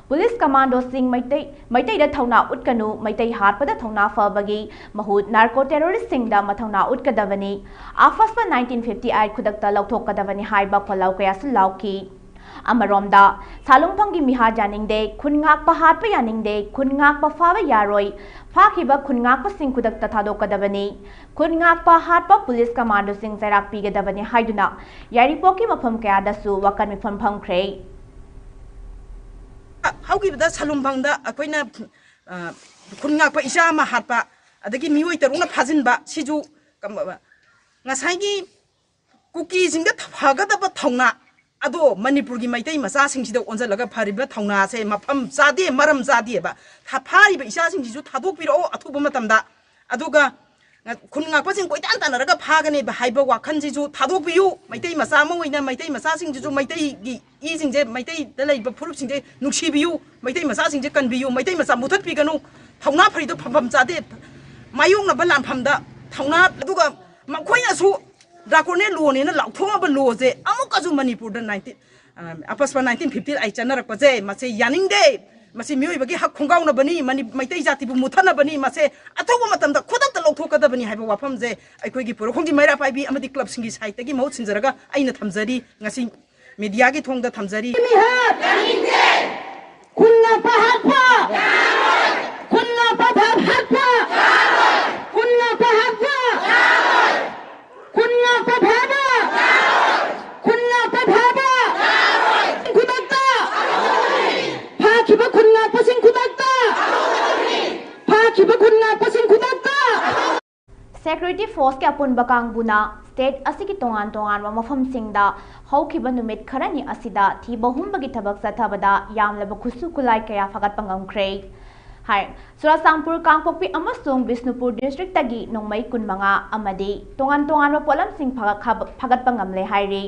ꯄꯨꯂꯤꯁ ꯀꯃꯥꯟꯗꯣꯁꯤꯡ ꯃꯩꯇꯩ, ꯃꯩꯇꯩꯗ ꯊꯧꯅꯥ ꯎꯠꯀꯅꯨ, ꯃꯩꯇꯩ ꯍꯥꯠꯄꯗ ꯊꯧꯅꯥ ꯐꯕꯒꯤ ꯃꯍꯨꯠ ꯅꯥꯔꯀꯣ ꯇꯦꯔꯣꯔꯤꯁ꯭ꯠꯁꯤꯡꯗ ꯃꯊꯧꯅꯥ ꯎꯠꯀꯗꯕꯅꯤ, ꯑꯐꯁꯄ ꯅꯥꯏꯟꯇꯤꯟ ꯐꯤꯐꯇꯤ ꯑꯩꯠ ꯈꯨꯗꯛꯇ ꯂꯧꯊꯣꯛꯀꯗꯕꯅꯤ ꯍꯥꯏꯕ ꯈꯣꯜꯂꯥꯎ ꯀꯌꯥꯁꯨ ꯂꯥꯎꯈꯤ꯫ ꯑꯃꯔꯣꯝꯗ, ꯁꯥꯂꯨꯡꯐꯝꯒꯤ ꯃꯤꯍꯥꯠ ꯌꯥꯅꯤꯡꯗꯦ, ꯈꯨꯟ ꯉꯥꯛꯄ ꯍꯥꯠꯄ ꯌꯥꯅꯤꯡꯗꯦ, ꯈꯨꯟ ꯉꯥꯛꯄ ꯐꯥꯕ ꯌꯥꯔꯣꯏ, ꯐꯥꯈꯤꯕ ꯈꯨꯟ ꯉꯥꯛꯄꯁꯤꯡ ꯈꯨꯗꯛꯇ ꯊꯥꯗꯣꯛꯀꯗꯕꯅꯤ, ꯈꯨꯟ ꯉꯥꯛꯄ ꯍꯥꯠꯄ ꯄꯨꯂꯤꯁ ꯀꯃꯥꯟꯗꯣꯁꯤꯡ ꯆꯩꯔꯥꯛ ꯄꯤꯒꯗꯕꯅꯤ ꯍꯥꯏꯗꯨꯅ ꯌꯥꯏꯔꯤꯄꯣꯛꯀꯤ ꯃꯐꯝ ꯀꯌꯥꯗꯁꯨ ꯋꯥꯀꯠ ꯃꯤꯐꯝ ꯐꯝꯈ꯭ꯔꯦ꯫ ꯍꯧꯈꯤꯕꯗ ꯁꯥꯂꯨꯡꯐꯝꯗ ꯑꯩꯈꯣꯏꯅ, ꯑ, ꯈꯨꯟ ꯉꯥꯛꯄ ꯏꯆꯥ ꯑꯃ ꯍꯥꯠꯄ, ꯑꯗꯒꯤ ꯃꯤꯑꯣꯏ ꯇꯔꯨꯛꯅ ꯐꯥꯖꯤꯟꯕ, ꯁꯤꯁꯨ ꯀꯝ-, ꯉꯁꯥꯏꯒꯤ ꯀꯨꯀꯤꯁꯤꯡꯗ ꯐꯒꯗꯕ ꯊꯧꯅꯥ ꯑꯗꯣ ꯃꯅꯤꯄꯨꯔꯒꯤ ꯃꯩꯇꯩ ꯃꯆꯥꯁꯤꯡꯁꯤꯗ ꯑꯣꯟꯁꯤꯜꯂꯒ ꯐꯔꯤꯕ ꯊꯧꯅꯥꯁꯦ ꯃꯐꯝ ꯆꯥꯗꯦ, ꯃꯔꯝ ꯆꯥꯗꯦꯕ꯫ ꯊ-, ꯐꯥꯔꯤꯕ ꯏꯆꯥꯁꯤꯡꯁꯤꯁꯨ ꯊꯥꯗꯣꯛꯄꯤꯔꯛꯑꯣ ꯑꯊꯨꯕ ꯃꯇꯝꯗ꯫ ꯑꯗꯨꯒ, ꯑ, ꯈꯨꯟ ꯉꯥꯛꯄꯁꯤꯡ ꯀꯣꯏꯇꯥꯟ ꯇꯥꯟꯅꯔꯒ ꯐꯥꯒꯅꯦꯕ ꯍꯥꯏꯕ ꯋꯥꯈꯜꯁꯤꯁꯨ ꯊꯥꯗꯣꯛꯄꯤꯌꯨ꯫ ꯃꯩꯇꯩ ꯃꯆꯥ ꯑꯃ ꯑꯣꯏꯅ ꯃꯩꯇꯩ ꯃꯆꯥꯁꯤꯡꯁꯤꯁꯨ, ꯃꯩꯇꯩꯒꯤ ꯏꯁꯤꯡꯁꯦ, ꯃꯩꯇꯩꯗ ꯂꯩꯕ ꯐꯨꯔꯨꯞꯁꯤꯡꯁꯦ ꯅꯨꯡꯁꯤꯕꯤꯌꯨ, ꯃꯩꯇꯩ ꯃꯆꯥꯁꯤꯡꯁꯦ ꯀꯟꯕꯤꯌꯨ, ꯃꯩꯇꯩ ꯃꯆꯥ ꯃꯨꯊꯠꯄꯤꯒꯅꯨ꯫ ꯊꯧꯅꯥ ꯐꯔꯤꯗꯣ ꯐꯝꯐꯝ ꯆꯥꯗꯦ, ꯃꯥꯌꯣꯛꯅꯕ ꯂꯥꯟꯐꯝꯗ ꯊꯧꯅꯥ꯫ ꯑꯗꯨꯒ ꯃꯈꯣꯏꯅꯁꯨ draconian lawꯅꯦꯅ ꯂꯥꯎꯊꯣꯛꯑꯕ lawꯁꯦ ꯑꯃꯨꯛꯀꯁꯨ ꯃꯅꯤꯄꯨꯔꯗ nineteen, ꯑ, ꯑꯐꯁꯄ nineteen fifty ꯑꯩ ꯆꯠꯅꯔꯛꯄꯁꯦ, ꯃꯁꯦ ꯌꯥꯅꯤꯡꯗꯦ꯫ ꯃꯁꯤ ꯃꯤꯑꯣꯏꯕꯒꯤ ꯍꯛ ꯈꯣꯡꯒꯥꯎꯅꯕꯅꯤ, ꯃꯅꯤ-, ꯃꯩꯇꯩ ꯖꯥꯇꯤꯕꯨ ꯃꯨꯠꯊꯅꯕꯅꯤ, ꯃꯁꯦ ꯑꯊꯨꯕ ꯃꯇꯝꯗ ꯈꯨꯗꯛꯇ ꯂꯧꯊꯣꯛꯀꯗꯕꯅꯤ ꯍꯥꯏꯕ ꯋꯥꯐꯝꯁꯦ ꯑꯩꯈꯣꯏꯒꯤ ꯄꯣꯏꯔꯧꯈꯣꯡꯖꯤꯟ ꯃꯩꯔꯥ ꯄꯥꯏꯕꯤ ꯑꯃꯗꯤ ꯀ꯭ꯂꯕꯁꯤꯡꯒꯤ ꯁꯥꯏꯠꯇꯒꯤ ꯃꯍꯨꯠ ꯁꯤꯟꯖꯔꯒ ꯑꯩꯅ ꯊꯝꯖꯔꯤ, ꯉꯁꯤ ꯃꯤꯗꯤꯌꯥꯒꯤ ꯊꯣꯡꯗ ꯊꯝꯖꯔꯤ꯫ ꯃꯤꯍꯥꯠ! ꯈꯨꯟ ꯉꯥꯛꯄ ꯍꯥꯠꯄ! ꯈꯨꯟ ꯉꯥꯛꯄ ꯍꯥꯠꯄ! ꯈꯨꯟ ꯉꯥꯛꯄ ꯍꯥꯠꯄ! ꯈꯨꯟ ꯉꯥꯛꯄ ꯐꯥꯕ! ꯈꯨꯟ ꯉꯥꯛꯄ ꯐꯥꯕ! ꯈꯨꯗꯛꯇ! ꯐꯥꯈꯤꯕ ꯈꯨꯟ ꯉꯥꯛꯄꯁꯤꯡ ꯈꯨꯗꯛꯇ! ꯐꯥꯈꯤꯕ ꯈꯨꯟ ꯉꯥꯛꯄꯁꯤꯡ ꯈꯨꯗꯛꯇ! Security Forceꯀꯤ ꯑꯄꯨꯟꯕ ꯀꯥꯡꯕꯨꯅ state ꯑꯁꯤꯒꯤ ꯇꯣꯉꯥꯟ ꯇꯣꯉꯥꯟꯕ ꯃꯐꯝꯁꯤꯡꯗ ꯍꯧꯈꯤꯕ ꯅꯨꯃꯤꯠ ꯈꯔꯅꯤ ꯑꯁꯤꯗ ꯊꯤꯕ ꯍꯨꯝꯕꯒꯤ ꯊꯕꯛ ꯆꯠꯊꯕꯗ ꯌꯥꯝꯂꯕ ꯈꯨꯠꯁꯨ ꯈꯨꯠꯂꯥꯏ ꯀꯌꯥ ꯐꯥꯒꯠꯄ ꯉꯝꯈ꯭ꯔꯦ ꯍꯥꯏ꯫ ꯆꯨꯔꯥꯆꯥꯟꯄꯨꯔ, ꯀꯥꯡꯄꯣꯛꯄꯤ ꯑꯃꯁꯨꯡ ꯕꯤꯁꯅꯨꯄꯨꯔ districtꯇꯒꯤ ꯅꯣꯡꯃꯩ ꯀꯨꯟꯃꯉꯥ ꯑꯃꯗꯤ ꯇꯣꯉꯥꯟ ꯇꯣꯉꯥꯟꯕ ꯄꯣꯠꯂꯝꯁꯤꯡ ꯐꯥꯒꯠ-, ꯐꯥꯒꯠꯄ ꯉꯝꯂꯦ ꯍꯥꯏꯔꯤ꯫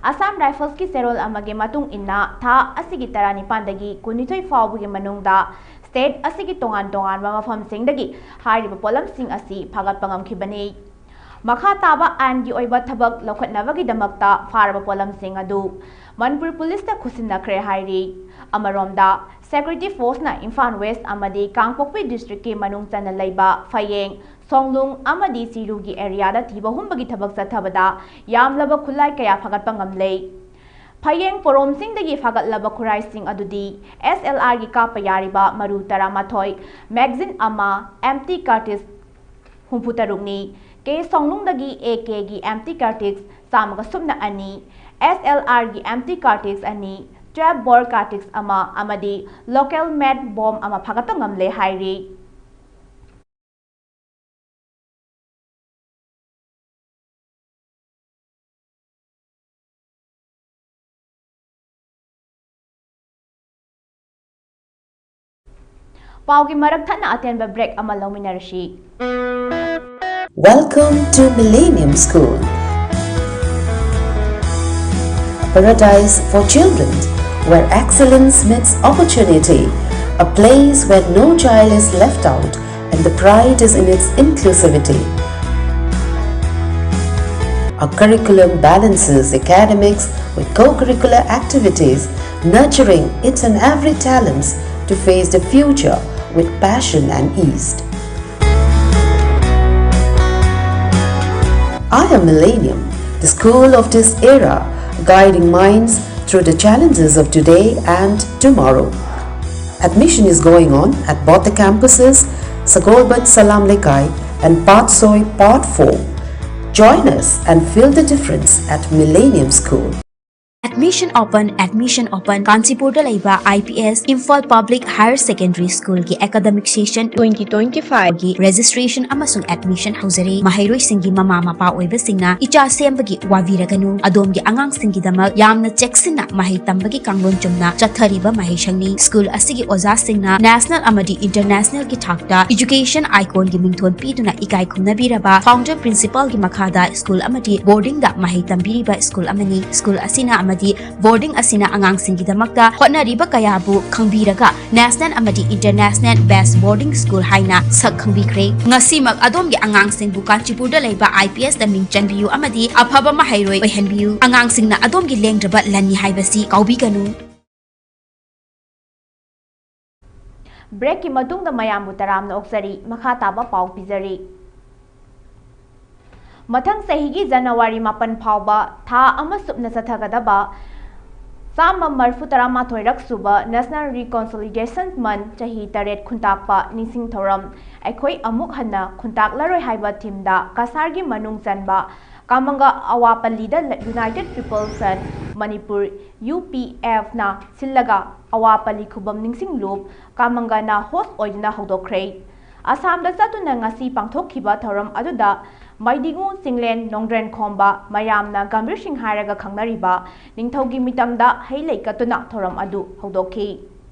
Assam Riflesꯀꯤ ꯆꯦꯔꯣꯜ ꯑꯃꯒꯤ ꯃꯇꯨꯡ ꯏꯟꯅ, ꯊꯥ ꯑꯁꯤꯒꯤ ꯇꯔꯥꯅꯤꯄꯥꯟꯗꯒꯤ ꯀꯨꯟꯅꯤꯊꯣꯏ ꯐꯥꯎꯕꯒꯤ ꯃꯅꯨꯡꯗ state ꯑꯁꯤꯒꯤ ꯇꯣꯉꯥꯟ ꯇꯣꯉꯥꯟꯕ ꯃꯐꯝꯁꯤꯡꯗꯒꯤ ꯍꯥꯏꯔꯤꯕ ꯄꯣꯠꯂꯝꯁꯤꯡ ꯑꯁꯤ ꯐꯥꯒꯠꯄ ꯉꯝꯈꯤꯕꯅꯤ꯫ ꯃꯈꯥ ꯇꯥꯕ ꯑꯥꯏꯟꯒꯤ ꯑꯣꯏꯕ ꯊꯕꯛ ꯂꯧꯈꯠꯅꯕꯒꯤꯗꯃꯛꯇ ꯐꯥꯔꯕ ꯄꯣꯠꯂꯝꯁꯤꯡ ꯑꯗꯨ ꯃꯅꯤꯄꯨꯔ ꯄꯨꯂꯤꯁꯇ ꯈꯨꯠꯁꯤꯟꯅꯈ꯭ꯔꯦ ꯍꯥꯏꯔꯤ꯫ ꯑꯃꯔꯣꯝꯗ, Security Forceꯅ ꯏꯝꯐꯥꯜ West ꯑꯃꯗꯤ ꯀꯥꯡꯄꯣꯛꯄꯤ districtꯀꯤ ꯃꯅꯨꯡ ꯆꯟꯅ ꯂꯩꯕ ꯐꯌꯦꯡ, ꯁꯣꯡꯂꯨꯡ ꯑꯃꯗꯤ ꯆꯤꯔꯨꯒꯤ areaꯗ ꯊꯤꯕ ꯍꯨꯝꯕꯒꯤ ꯊꯕꯛ ꯆꯠꯊꯕꯗ ꯌꯥꯝꯂꯕ ꯈꯨꯠꯂꯥꯏ ꯀꯌꯥ ꯐꯥꯒꯠꯄ ꯉꯝꯂꯦ꯫ ꯐꯌꯦꯡ ꯄꯣꯔꯣꯝꯁꯤꯡꯗꯒꯤ ꯐꯥꯒꯠꯂꯕ ꯈꯨꯠꯂꯥꯏꯁꯤꯡ ꯑꯗꯨꯗꯤ SLRꯒꯤ ꯀꯥꯞꯄ ꯌꯥꯔꯤꯕ ꯃꯔꯨ ꯇꯔꯥꯃꯥꯊꯣꯏ, magazine ꯑꯃ, empty cartridge ꯍꯨꯝꯐꯨ ꯇꯔꯨꯛꯅꯤ꯫ ꯀꯦ ꯁꯣꯡꯂꯨꯡꯗꯒꯤ AKꯒꯤ empty cartridge ꯆꯥꯝꯃꯒ ꯁꯨꯞꯅ ꯑꯅꯤ, SLRꯒꯤ empty cartridge ꯑꯅꯤ, twelve bore cartridge ꯑꯃ ꯑꯃꯗꯤ local made bomb ꯑꯃ ꯐꯥꯒꯠꯄ ꯉꯝꯂꯦ ꯍꯥꯏꯔꯤ꯫ ꯄꯥꯎꯒꯤ ꯃꯔꯛ ꯊꯠꯅ ꯑꯇꯦꯟꯕ break ꯑꯃ ꯂꯧꯃꯤꯟꯅꯔꯁꯤ꯫ Welcome to Millennium School, a paradise for children, where excellence meets opportunity, a place where no child is left out and the pride is in its inclusivity. Our curriculum balances academics with co-curricular activities, nurturing its and every talents to face the future with passion and ease. I am Millennium, the school of this era, guiding minds through the challenges of today and tomorrow. Admission is going on at both the campuses, Sagolband Salam Lekai and Patsoi Part four. Join us and feel the difference at Millennium School. Admission open, admission open. ꯀꯥꯟꯆꯤꯄꯨꯔꯗ ꯂꯩꯕ I P S Imphal Public Higher Secondary School ꯒꯤ academic session twenty twenty-five ꯒꯤ registration ꯑꯃꯁꯨꯡ admission ꯍꯧꯖꯔꯦ꯫ ꯃꯍꯩꯔꯣꯏꯁꯤꯡꯒꯤ ꯃꯃꯥ ꯃꯄꯥ ꯑꯣꯏꯕꯁꯤꯡꯅ ꯏꯆꯥ ꯁꯦꯝꯕꯒꯤ ꯋꯥꯕꯤꯔꯒꯅꯨ꯫ ꯑꯗꯣꯝꯒꯤ ꯑꯉꯥꯡꯁꯤꯡꯒꯤꯗꯃꯛ ꯌꯥꯝꯅ ꯆꯦꯛꯁꯤꯟꯅ ꯃꯍꯩ ꯇꯝꯕꯒꯤ ꯀꯥꯡꯂꯣꯟ ꯆꯨꯝꯅ ꯆꯠꯊꯔꯤꯕ ꯃꯍꯩꯁꯪꯅꯤ꯫ School ꯑꯁꯤꯒꯤ ꯑꯣꯖꯥꯁꯤꯡꯅ national ꯑꯃꯗꯤ international ꯒꯤ ꯊꯥꯛꯇ education icon ꯒꯤ ꯃꯤꯡꯊꯣꯟ ꯄꯤꯗꯨꯅ ꯏꯀꯥꯏ ꯈꯨꯝꯅꯕꯤꯔꯕ founder principal ꯒꯤ ꯃꯈꯥꯗ school ꯑꯃꯗꯤ boarding ꯗ ꯃꯍꯩ ꯇꯝꯕꯤꯔꯤꯕ school ꯑꯃꯅꯤ꯫ School ꯑꯁꯤꯅ ꯑꯃꯗꯤ boarding ꯑꯁꯤꯅ ꯑꯉꯥꯡꯁꯤꯡꯒꯤꯗꯃꯛꯇ ꯍꯣꯠꯅꯔꯤꯕ ꯀꯌꯥꯕꯨ ꯈꯪꯕꯤꯔꯒ national ꯑꯃꯗꯤ international best boarding school ꯍꯥꯏꯅ ꯁꯛ ꯈꯪꯕꯤꯈ꯭ꯔꯦ꯫ ꯉꯁꯤꯃꯛ ꯑꯗꯣꯝꯒꯤ ꯑꯉꯥꯡꯁꯤꯡꯕꯨ ꯀꯥꯟꯆꯤꯄꯨꯔꯗ ꯂꯩꯕ I P S ꯇ ꯃꯤꯡ ꯆꯟꯕꯤꯌꯨ ꯑꯃꯗꯤ ꯑꯐꯕ ꯃꯍꯩꯔꯣꯏ ꯑꯣꯏꯍꯟꯕꯤꯌꯨ꯫ ꯑꯉꯥꯡꯁꯤꯡꯅ ꯑꯗꯣꯝꯒꯤ ꯂꯦꯡꯗ꯭ꯔꯕ ꯂꯟꯅꯤ ꯍꯥꯏꯕꯁꯤ ꯀꯥꯎꯕꯤꯒꯅꯨ꯫ Break ꯀꯤ ꯃꯇꯨꯡꯗ ꯃꯌꯥꯝꯕꯨ ꯇꯔꯥꯝꯅ ꯑꯣꯛꯆꯔꯤ꯫ ꯃꯈꯥ ꯇꯥꯕ ꯄꯥꯎ ꯄꯤꯖꯔꯤ꯫ ꯃꯊꯪ ꯆꯍꯤꯒꯤ January ꯃꯥꯄꯟ ꯐꯥꯎꯕ ꯊꯥ ꯑꯃ ꯆꯨꯞꯅ ꯆꯠꯊꯒꯗꯕ ꯆꯥꯝꯃ ꯃꯔꯤꯐꯨ ꯇꯔꯥꯃꯥꯊꯣꯏꯔꯛ ꯁꯨꯕ National Reconciliation Month ꯆꯍꯤ ꯇꯔꯦꯠ ꯈꯨꯟꯇꯥꯛꯄ ꯅꯤꯡꯁꯤꯡ ꯊꯧꯔꯝ ꯑꯩꯈꯣꯏ ꯑꯃꯨꯛ ꯍꯟꯅ ꯈꯨꯟꯇꯥꯛꯂꯔꯣꯏ ꯍꯥꯏꯕ theme ꯗ ꯀꯁꯥꯔꯒꯤ ꯃꯅꯨꯡ ꯆꯟꯕ ꯀꯥꯃꯪꯒ ꯑꯋꯥꯄꯜꯂꯤꯗ United People's Front Manipur, U P F ꯅ ꯁꯤꯜꯂꯒ ꯑꯋꯥꯄꯜꯂꯤ ꯈꯨꯕꯝ ꯅꯤꯡꯁꯤꯡꯂꯨꯞ ꯀꯥꯃꯪꯒꯅ host ꯑꯣꯏꯗꯨꯅ ꯍꯧꯗꯣꯛꯈ꯭ꯔꯦ꯫ ꯑꯁꯥꯝꯗ ꯆꯠꯇꯨꯅ ꯉꯁꯤ ꯄꯥꯡꯊꯣꯛꯈꯤꯕ ꯊꯧꯔꯝ ꯑꯗꯨꯗ ꯃꯩꯗꯤꯉꯨ ꯆꯤꯡꯂꯦꯟ ꯅꯣꯡꯗ꯭ꯔꯦꯟ ꯈꯣꯝꯕ, ꯃꯌꯥꯝꯅ ꯒꯝꯚꯤꯔ ꯁꯤꯡ ꯍꯥꯏꯔꯒ ꯈꯪꯅꯔꯤꯕ ꯅꯤꯡꯊꯧꯒꯤ ꯃꯤꯇꯝꯗ ꯍꯩ ꯂꯩ ꯀꯠꯇꯨꯅ ꯊꯧꯔꯝ ꯑꯗꯨ ꯍꯧꯗꯣꯛꯈꯤ꯫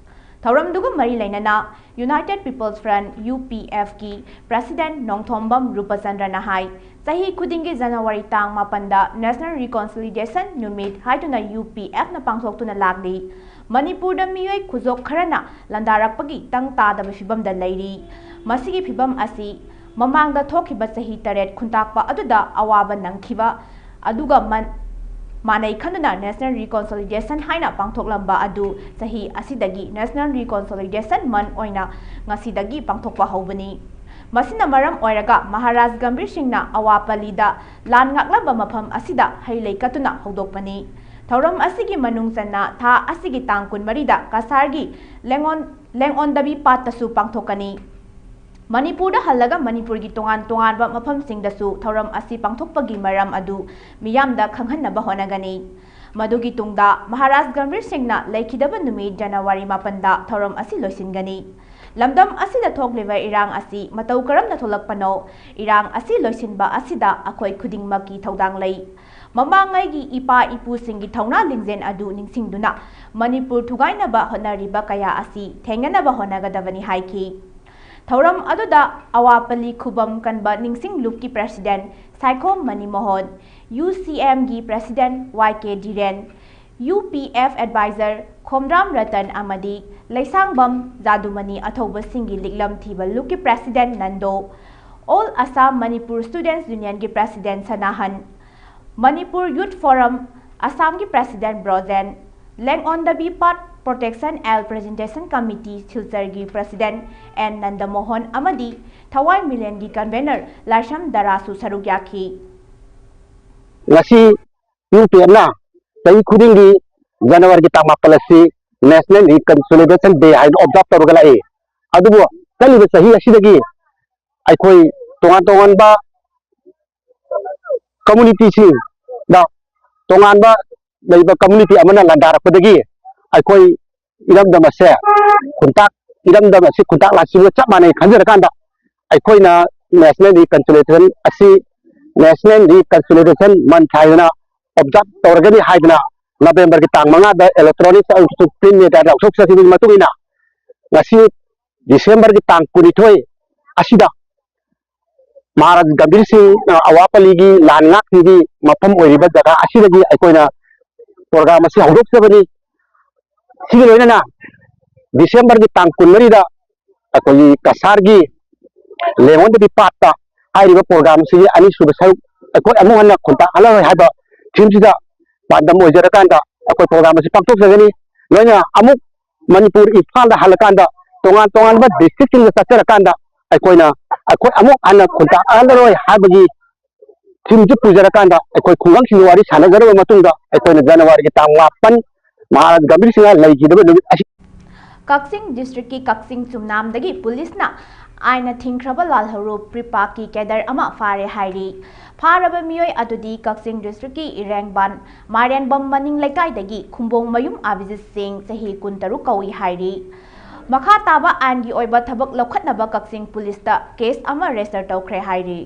ꯊꯧꯔꯝꯗꯨꯒ ꯃꯔꯤ ꯂꯩꯅꯅ United People's Front, U P F ꯀꯤ President ꯅꯣꯡꯊꯣꯝꯕꯝ ꯔꯨꯄꯆꯟꯗ꯭ꯔꯅ ꯍꯥꯏ, ꯆꯍꯤ ꯈꯨꯗꯤꯡꯒꯤ January ꯇꯥꯡ ꯃꯥꯄꯟꯗ National Reconciliation ꯅꯨꯃꯤꯠ ꯍꯥꯏꯗꯨꯅ U P F ꯅ ꯄꯥꯡꯊꯣꯛꯇꯨꯅ ꯂꯥꯛꯂꯤ꯫ ꯃꯅꯤꯄꯨꯔꯗ ꯃꯤꯑꯣꯏ ꯈꯨꯖꯣꯞ ꯈꯔꯅ ꯂꯥꯟꯗꯥꯔꯛꯄꯒꯤ ꯇꯪ ꯇꯥꯗꯕ ꯐꯤꯕꯝꯗ ꯂꯩꯔꯤ꯫ ꯃꯁꯤꯒꯤ ꯐꯤꯕꯝ ꯑꯁꯤ ꯃꯃꯥꯡꯗ ꯊꯣꯛꯈꯤꯕ ꯆꯍꯤ ꯇꯔꯦꯠ ꯈꯨꯟꯇꯥꯛꯄ ꯑꯗꯨꯗ ꯑꯋꯥꯕ ꯅꯪꯈꯤꯕ ꯑꯗꯨꯒ ꯃꯟ-, ꯃꯥꯟꯅꯩ ꯈꯟꯗꯨꯅ National Reconciliation ꯍꯥꯏꯅ ꯄꯥꯡꯊꯣꯛꯂꯝꯕ ꯑꯗꯨ ꯆꯍꯤ ꯑꯁꯤꯗꯒꯤ National Reconciliation Month ꯑꯣꯏꯅ ꯉꯁꯤꯗꯒꯤ ꯄꯥꯡꯊꯣꯛꯄ ꯍꯧꯕꯅꯤ꯫ ꯃꯁꯤꯅ ꯃꯔꯝ ꯑꯣꯏꯔꯒ ꯃꯍꯥꯔꯥꯖ ꯒꯝꯚꯤꯔ ꯁꯤꯡꯅ ꯑꯋꯥꯄꯜꯂꯤꯗ ꯂꯥꯟ ꯉꯥꯛꯂꯝꯕ ꯃꯐꯝ ꯑꯁꯤꯗ ꯍꯩ ꯂꯩ ꯀꯠꯇꯨꯅ ꯍꯧꯗꯣꯛꯄꯅꯤ꯫ ꯊꯧꯔꯝ ꯑꯁꯤꯒꯤ ꯃꯅꯨꯡ ꯆꯟꯅ ꯊꯥ ꯑꯁꯤꯒꯤ ꯇꯥꯡ ꯀꯨꯟꯃꯔꯤꯗ ꯀꯁꯥꯔꯒꯤ ꯂꯦꯡꯉꯣꯟ-, ꯂꯦꯡꯑꯣꯟꯗꯕꯤ ꯄꯥꯠꯇꯁꯨ ꯄꯥꯡꯊꯣꯛꯀꯅꯤ꯫ ꯃꯅꯤꯄꯨꯔꯗ ꯍꯜꯂꯒ ꯃꯅꯤꯄꯨꯔꯒꯤ ꯇꯣꯉꯥꯟ ꯇꯣꯉꯥꯟꯕ ꯃꯐꯝꯁꯤꯡꯗꯁꯨ ꯊꯧꯔꯝ ꯑꯁꯤ ꯄꯥꯡꯊꯣꯛꯄꯒꯤ ꯃꯔꯝ ꯑꯗꯨ ꯃꯤꯌꯥꯝꯗ ꯈꯪꯍꯟꯅꯕ ꯍꯣꯠꯅꯒꯅꯤ꯫ ꯃꯗꯨꯒꯤ ꯇꯨꯡꯗ ꯃꯍꯥꯔꯥꯖ ꯒꯝꯚꯤꯔ ꯁꯤꯡꯅ ꯂꯩꯈꯤꯗꯕ ꯅꯨꯃꯤꯠ ꯖꯅꯋꯥꯔꯤ ꯃꯥꯄꯟꯗ ꯊꯧꯔꯝ ꯑꯁꯤ ꯂꯣꯏꯁꯤꯟꯒꯅꯤ꯫ ꯂꯝꯗꯝ ꯑꯁꯤꯗ ꯊꯣꯛꯂꯤꯕ ꯏꯔꯥꯡ ꯑꯁꯤ ꯃꯇꯧ ꯀꯔꯝꯅ ꯊꯣꯛꯂꯛꯄꯅꯣ? ꯏꯔꯥꯡ ꯑꯁꯤ ꯂꯣꯏꯁꯤꯟꯕ ꯑꯁꯤꯗ ꯑꯩꯈꯣꯏ ꯈꯨꯗꯤꯡꯃꯛꯀꯤ ꯊꯧꯗꯥꯡ ꯂꯩ꯫ ꯃꯃꯥꯡꯉꯩꯒꯤ ꯏꯄꯥ ꯏꯄꯨꯁꯤꯡꯒꯤ ꯊꯧꯅꯥ ꯂꯤꯡꯖꯦꯜ ꯑꯗꯨ ꯅꯤꯡꯁꯤꯡꯗꯨꯅ ꯃꯅꯤꯄꯨꯔ ꯊꯨꯒꯥꯏꯅꯕ ꯍꯣꯠꯅꯔꯤꯕ ꯀꯌꯥ ꯑꯁꯤ ꯊꯦꯡꯅꯅꯕ ꯍꯣꯠꯅꯒꯗꯕꯅꯤ ꯍꯥꯏꯈꯤ꯫ ꯊꯧꯔꯝ ꯑꯗꯨꯗ ꯑꯋꯥꯄꯜꯂꯤ ꯈꯨꯕꯝ ꯀꯟꯕ ꯅꯤꯡꯁꯤꯡ ꯂꯨꯞꯀꯤ President Saikhom ꯃꯅꯤꯃꯣꯍꯟ, UCMꯒꯤ President Y K ꯙꯤꯔꯦꯟ, UPF Advisor Khomdram Ratan ꯑꯃꯗꯤ ꯂꯩꯁꯥꯡꯕꯝ ꯖꯥꯗꯨꯃꯅꯤ ꯑꯊꯧꯕꯁꯤꯡꯒꯤ ꯂꯤꯛꯂꯝ ꯊꯤꯕ ꯂꯨꯞꯀꯤ President Nando, All Assam Manipur Students Unionꯒꯤ President ꯁꯅꯥꯍꯟ, Manipur Youth Forum Assamꯒꯤ President Brojen, ꯂꯦꯡꯑꯣꯟꯗꯕꯤ ꯄꯥꯠ Protection and Preservation Committee ꯁꯤꯜꯆꯔꯒꯤ President ꯑꯦꯟ ꯅꯟꯗꯃꯣꯍꯟ ꯑꯃꯗꯤ ꯊꯋꯥꯏ ꯃꯤꯂꯦꯟꯒꯤ Convener ꯂꯥꯏꯁ꯭ꯔꯝ ꯗꯔꯥꯁꯨ ꯁꯔꯨꯛ ꯌꯥꯈꯤ꯫ ꯉꯁꯤ UPFꯅ ꯆꯍꯤ ꯈꯨꯗꯤꯡꯒꯤ ꯖꯅꯋꯥꯔꯤꯒꯤ ꯇꯥꯡ ꯃꯥꯄꯟ ꯑꯁꯤ National Reconciliation Day ꯍꯥꯏꯅ observe ꯇꯧꯔꯒ ꯂꯥꯛꯏ꯫ ꯑꯗꯨꯕꯨ ꯆꯠꯂꯤꯕ ꯆꯍꯤ ꯑꯁꯤꯗꯒꯤ ꯑꯩꯈꯣꯏ ꯇꯣꯉꯥꯟ ꯇꯣꯉꯥꯟꯕ communityꯁꯤꯡꯗ ꯇꯣꯉꯥꯟꯕ ꯂꯩꯕ community ꯑꯃꯅ ꯂꯥꯟꯗꯥꯔꯛꯄꯗꯒꯤ ꯑꯩꯈꯣꯏ ꯏꯔꯝꯗꯝ ꯑꯁꯦ ꯈꯨꯟꯇꯥꯛ, ꯏꯔꯝꯗꯝ ꯑꯁꯤ ꯈꯨꯟꯇꯥꯛ ꯂꯥꯟꯁꯤꯟꯕꯒ ꯆꯞ ꯃꯥꯟꯅꯩ ꯈꯟꯖꯔꯀꯥꯟꯗ ꯑꯩꯈꯣꯏꯅ National Reconciliation ꯑꯁꯤ National Reconciliation Month ꯍꯥꯏꯗꯅ observe ꯇꯧꯔꯒꯅꯤ ꯍꯥꯏꯗꯅ Novemberꯒꯤ ꯇꯥꯡ ꯃꯉꯥꯗ electronic ꯑꯃꯁꯨꯡ print mediaꯗ ꯂꯥꯎꯊꯣꯛꯆꯈꯤꯕꯒꯤ ꯃꯇꯨꯡ ꯏꯟꯅ ꯉꯁꯤ Decemberꯒꯤ ꯇꯥꯡ ꯀꯨꯟꯅꯤꯊꯣꯏ ꯑꯁꯤꯗ ꯃꯍꯥꯔꯥꯖ ꯒꯝꯚꯤꯔ ꯁꯤꯡ, ꯑ, ꯑꯋꯥꯄꯜꯂꯤꯒꯤ ꯂꯥꯟ ꯉꯥꯛꯈꯤꯕꯒꯤ ꯃꯐꯝ ꯑꯣꯏꯔꯤꯕ ꯖꯒꯥ ꯑꯁꯤꯗꯒꯤ ꯑꯩꯈꯣꯏꯅ program ꯑꯁꯤ ꯍꯧꯗꯣꯛꯆꯕꯅꯤ꯫ ꯁꯤꯒ ꯂꯣꯏꯅꯅ Decemberꯒꯤ ꯇꯥꯡ ꯀꯨꯟꯃꯔꯤꯗ ꯑꯩꯈꯣꯏꯒꯤ ꯀꯁꯥꯔꯒꯤ ꯂꯦꯡꯉꯣꯟꯗꯕꯤ ꯄꯥꯠꯇ ꯍꯥꯏꯔꯤꯕ program ꯑꯁꯤꯒꯤ ꯑꯅꯤꯁꯨꯕ ꯁꯔꯨꯛ ꯑꯩꯈꯣꯏ ꯑꯃꯨꯛ ꯍꯟꯅ ꯈꯨꯟꯇꯥꯛ ꯍꯜꯂꯔꯣꯏ ꯍꯥꯏꯕ themeꯁꯤꯗ ꯄꯥꯟꯗꯝ ꯑꯣꯏꯖꯔꯀꯥꯟꯗ ꯑꯩꯈꯣꯏ program ꯑꯁꯤ ꯄꯥꯡꯊꯣꯛꯆꯒꯅꯤ꯫ ꯂꯣꯏꯅ ꯑꯃꯨꯛ ꯃꯅꯤꯄꯨꯔ ꯏꯝꯐꯥꯜꯗ ꯍꯜꯂꯀꯥꯟꯗ ꯇꯣꯉꯥꯟ ꯇꯣꯉꯥꯟꯕ districtꯁꯤꯡꯗ ꯆꯠꯆꯔꯀꯥꯟꯗ ꯑꯩꯈꯣꯏꯅ, ꯑꯩꯈꯣꯏ ꯑꯃꯨꯛ ꯍꯟꯅ ꯈꯨꯟꯇꯥꯛꯍꯜꯂꯔꯣꯏ ꯍꯥꯏꯕꯒꯤ themeꯁꯤ ꯄꯨꯖꯔꯀꯥꯟꯗ ꯑꯩꯈꯣꯏ ꯈꯨꯡꯒꯪꯁꯤꯡꯒꯤ ꯋꯥꯔꯤ ꯁꯥꯟꯅꯖꯔꯕ ꯃꯇꯨꯡꯗ ꯑꯩꯈꯣꯏꯅ ꯖꯅꯋꯥꯔꯤꯒꯤ ꯇꯥꯡ ꯃꯥꯄꯟ ꯃꯍꯥꯔꯥꯖ ꯒꯝꯚꯤꯔ ꯁꯤꯡꯍ ꯂꯩꯈꯤꯗꯕ ꯅꯨꯃꯤꯠ ꯑꯁꯤ ꯀꯛꯆꯤꯡ districtꯀꯤ ꯀꯛꯆꯤꯡ ꯆꯨꯝꯅꯥꯝꯗꯒꯤ ꯄꯨꯂꯤꯁꯅ ꯑꯥꯏꯟꯅ ꯊꯤꯡꯈ꯭ꯔꯕ ꯂꯥꯜꯍꯧꯔꯨ ꯄ꯭ꯔꯤꯄꯥꯛꯀꯤ cadre ꯑꯃ ꯐꯥꯔꯦ ꯍꯥꯏꯔꯤ꯫ ꯐꯥꯔꯕ ꯃꯤꯑꯣꯏ ꯑꯗꯨꯗꯤ ꯀꯛꯆꯤꯡ districtꯀꯤ ꯏꯔꯦꯡꯕꯥꯟ ꯃꯥꯏꯔꯦꯟꯕꯝ ꯃꯅꯤꯡ ꯂꯩꯀꯥꯏꯗꯒꯤ ꯈꯨꯝꯕꯣꯡꯃꯌꯨꯝ ꯑꯕꯤꯖꯤꯠ ꯁꯤꯡ, ꯆꯍꯤ ꯀꯨꯟꯇꯔꯨꯛ ꯀꯧꯏ ꯍꯥꯏꯔꯤ꯫ ꯃꯈꯥ ꯇꯥꯕ ꯑꯥꯏꯟꯒꯤ ꯑꯣꯏꯕ ꯊꯕꯛ ꯂꯧꯈꯠꯅꯕ ꯀꯛꯆꯤꯡ ꯄꯨꯂꯤꯁꯇ case ꯑꯃ register ꯇꯧꯈ꯭ꯔꯦ ꯍꯥꯏꯔꯤ꯫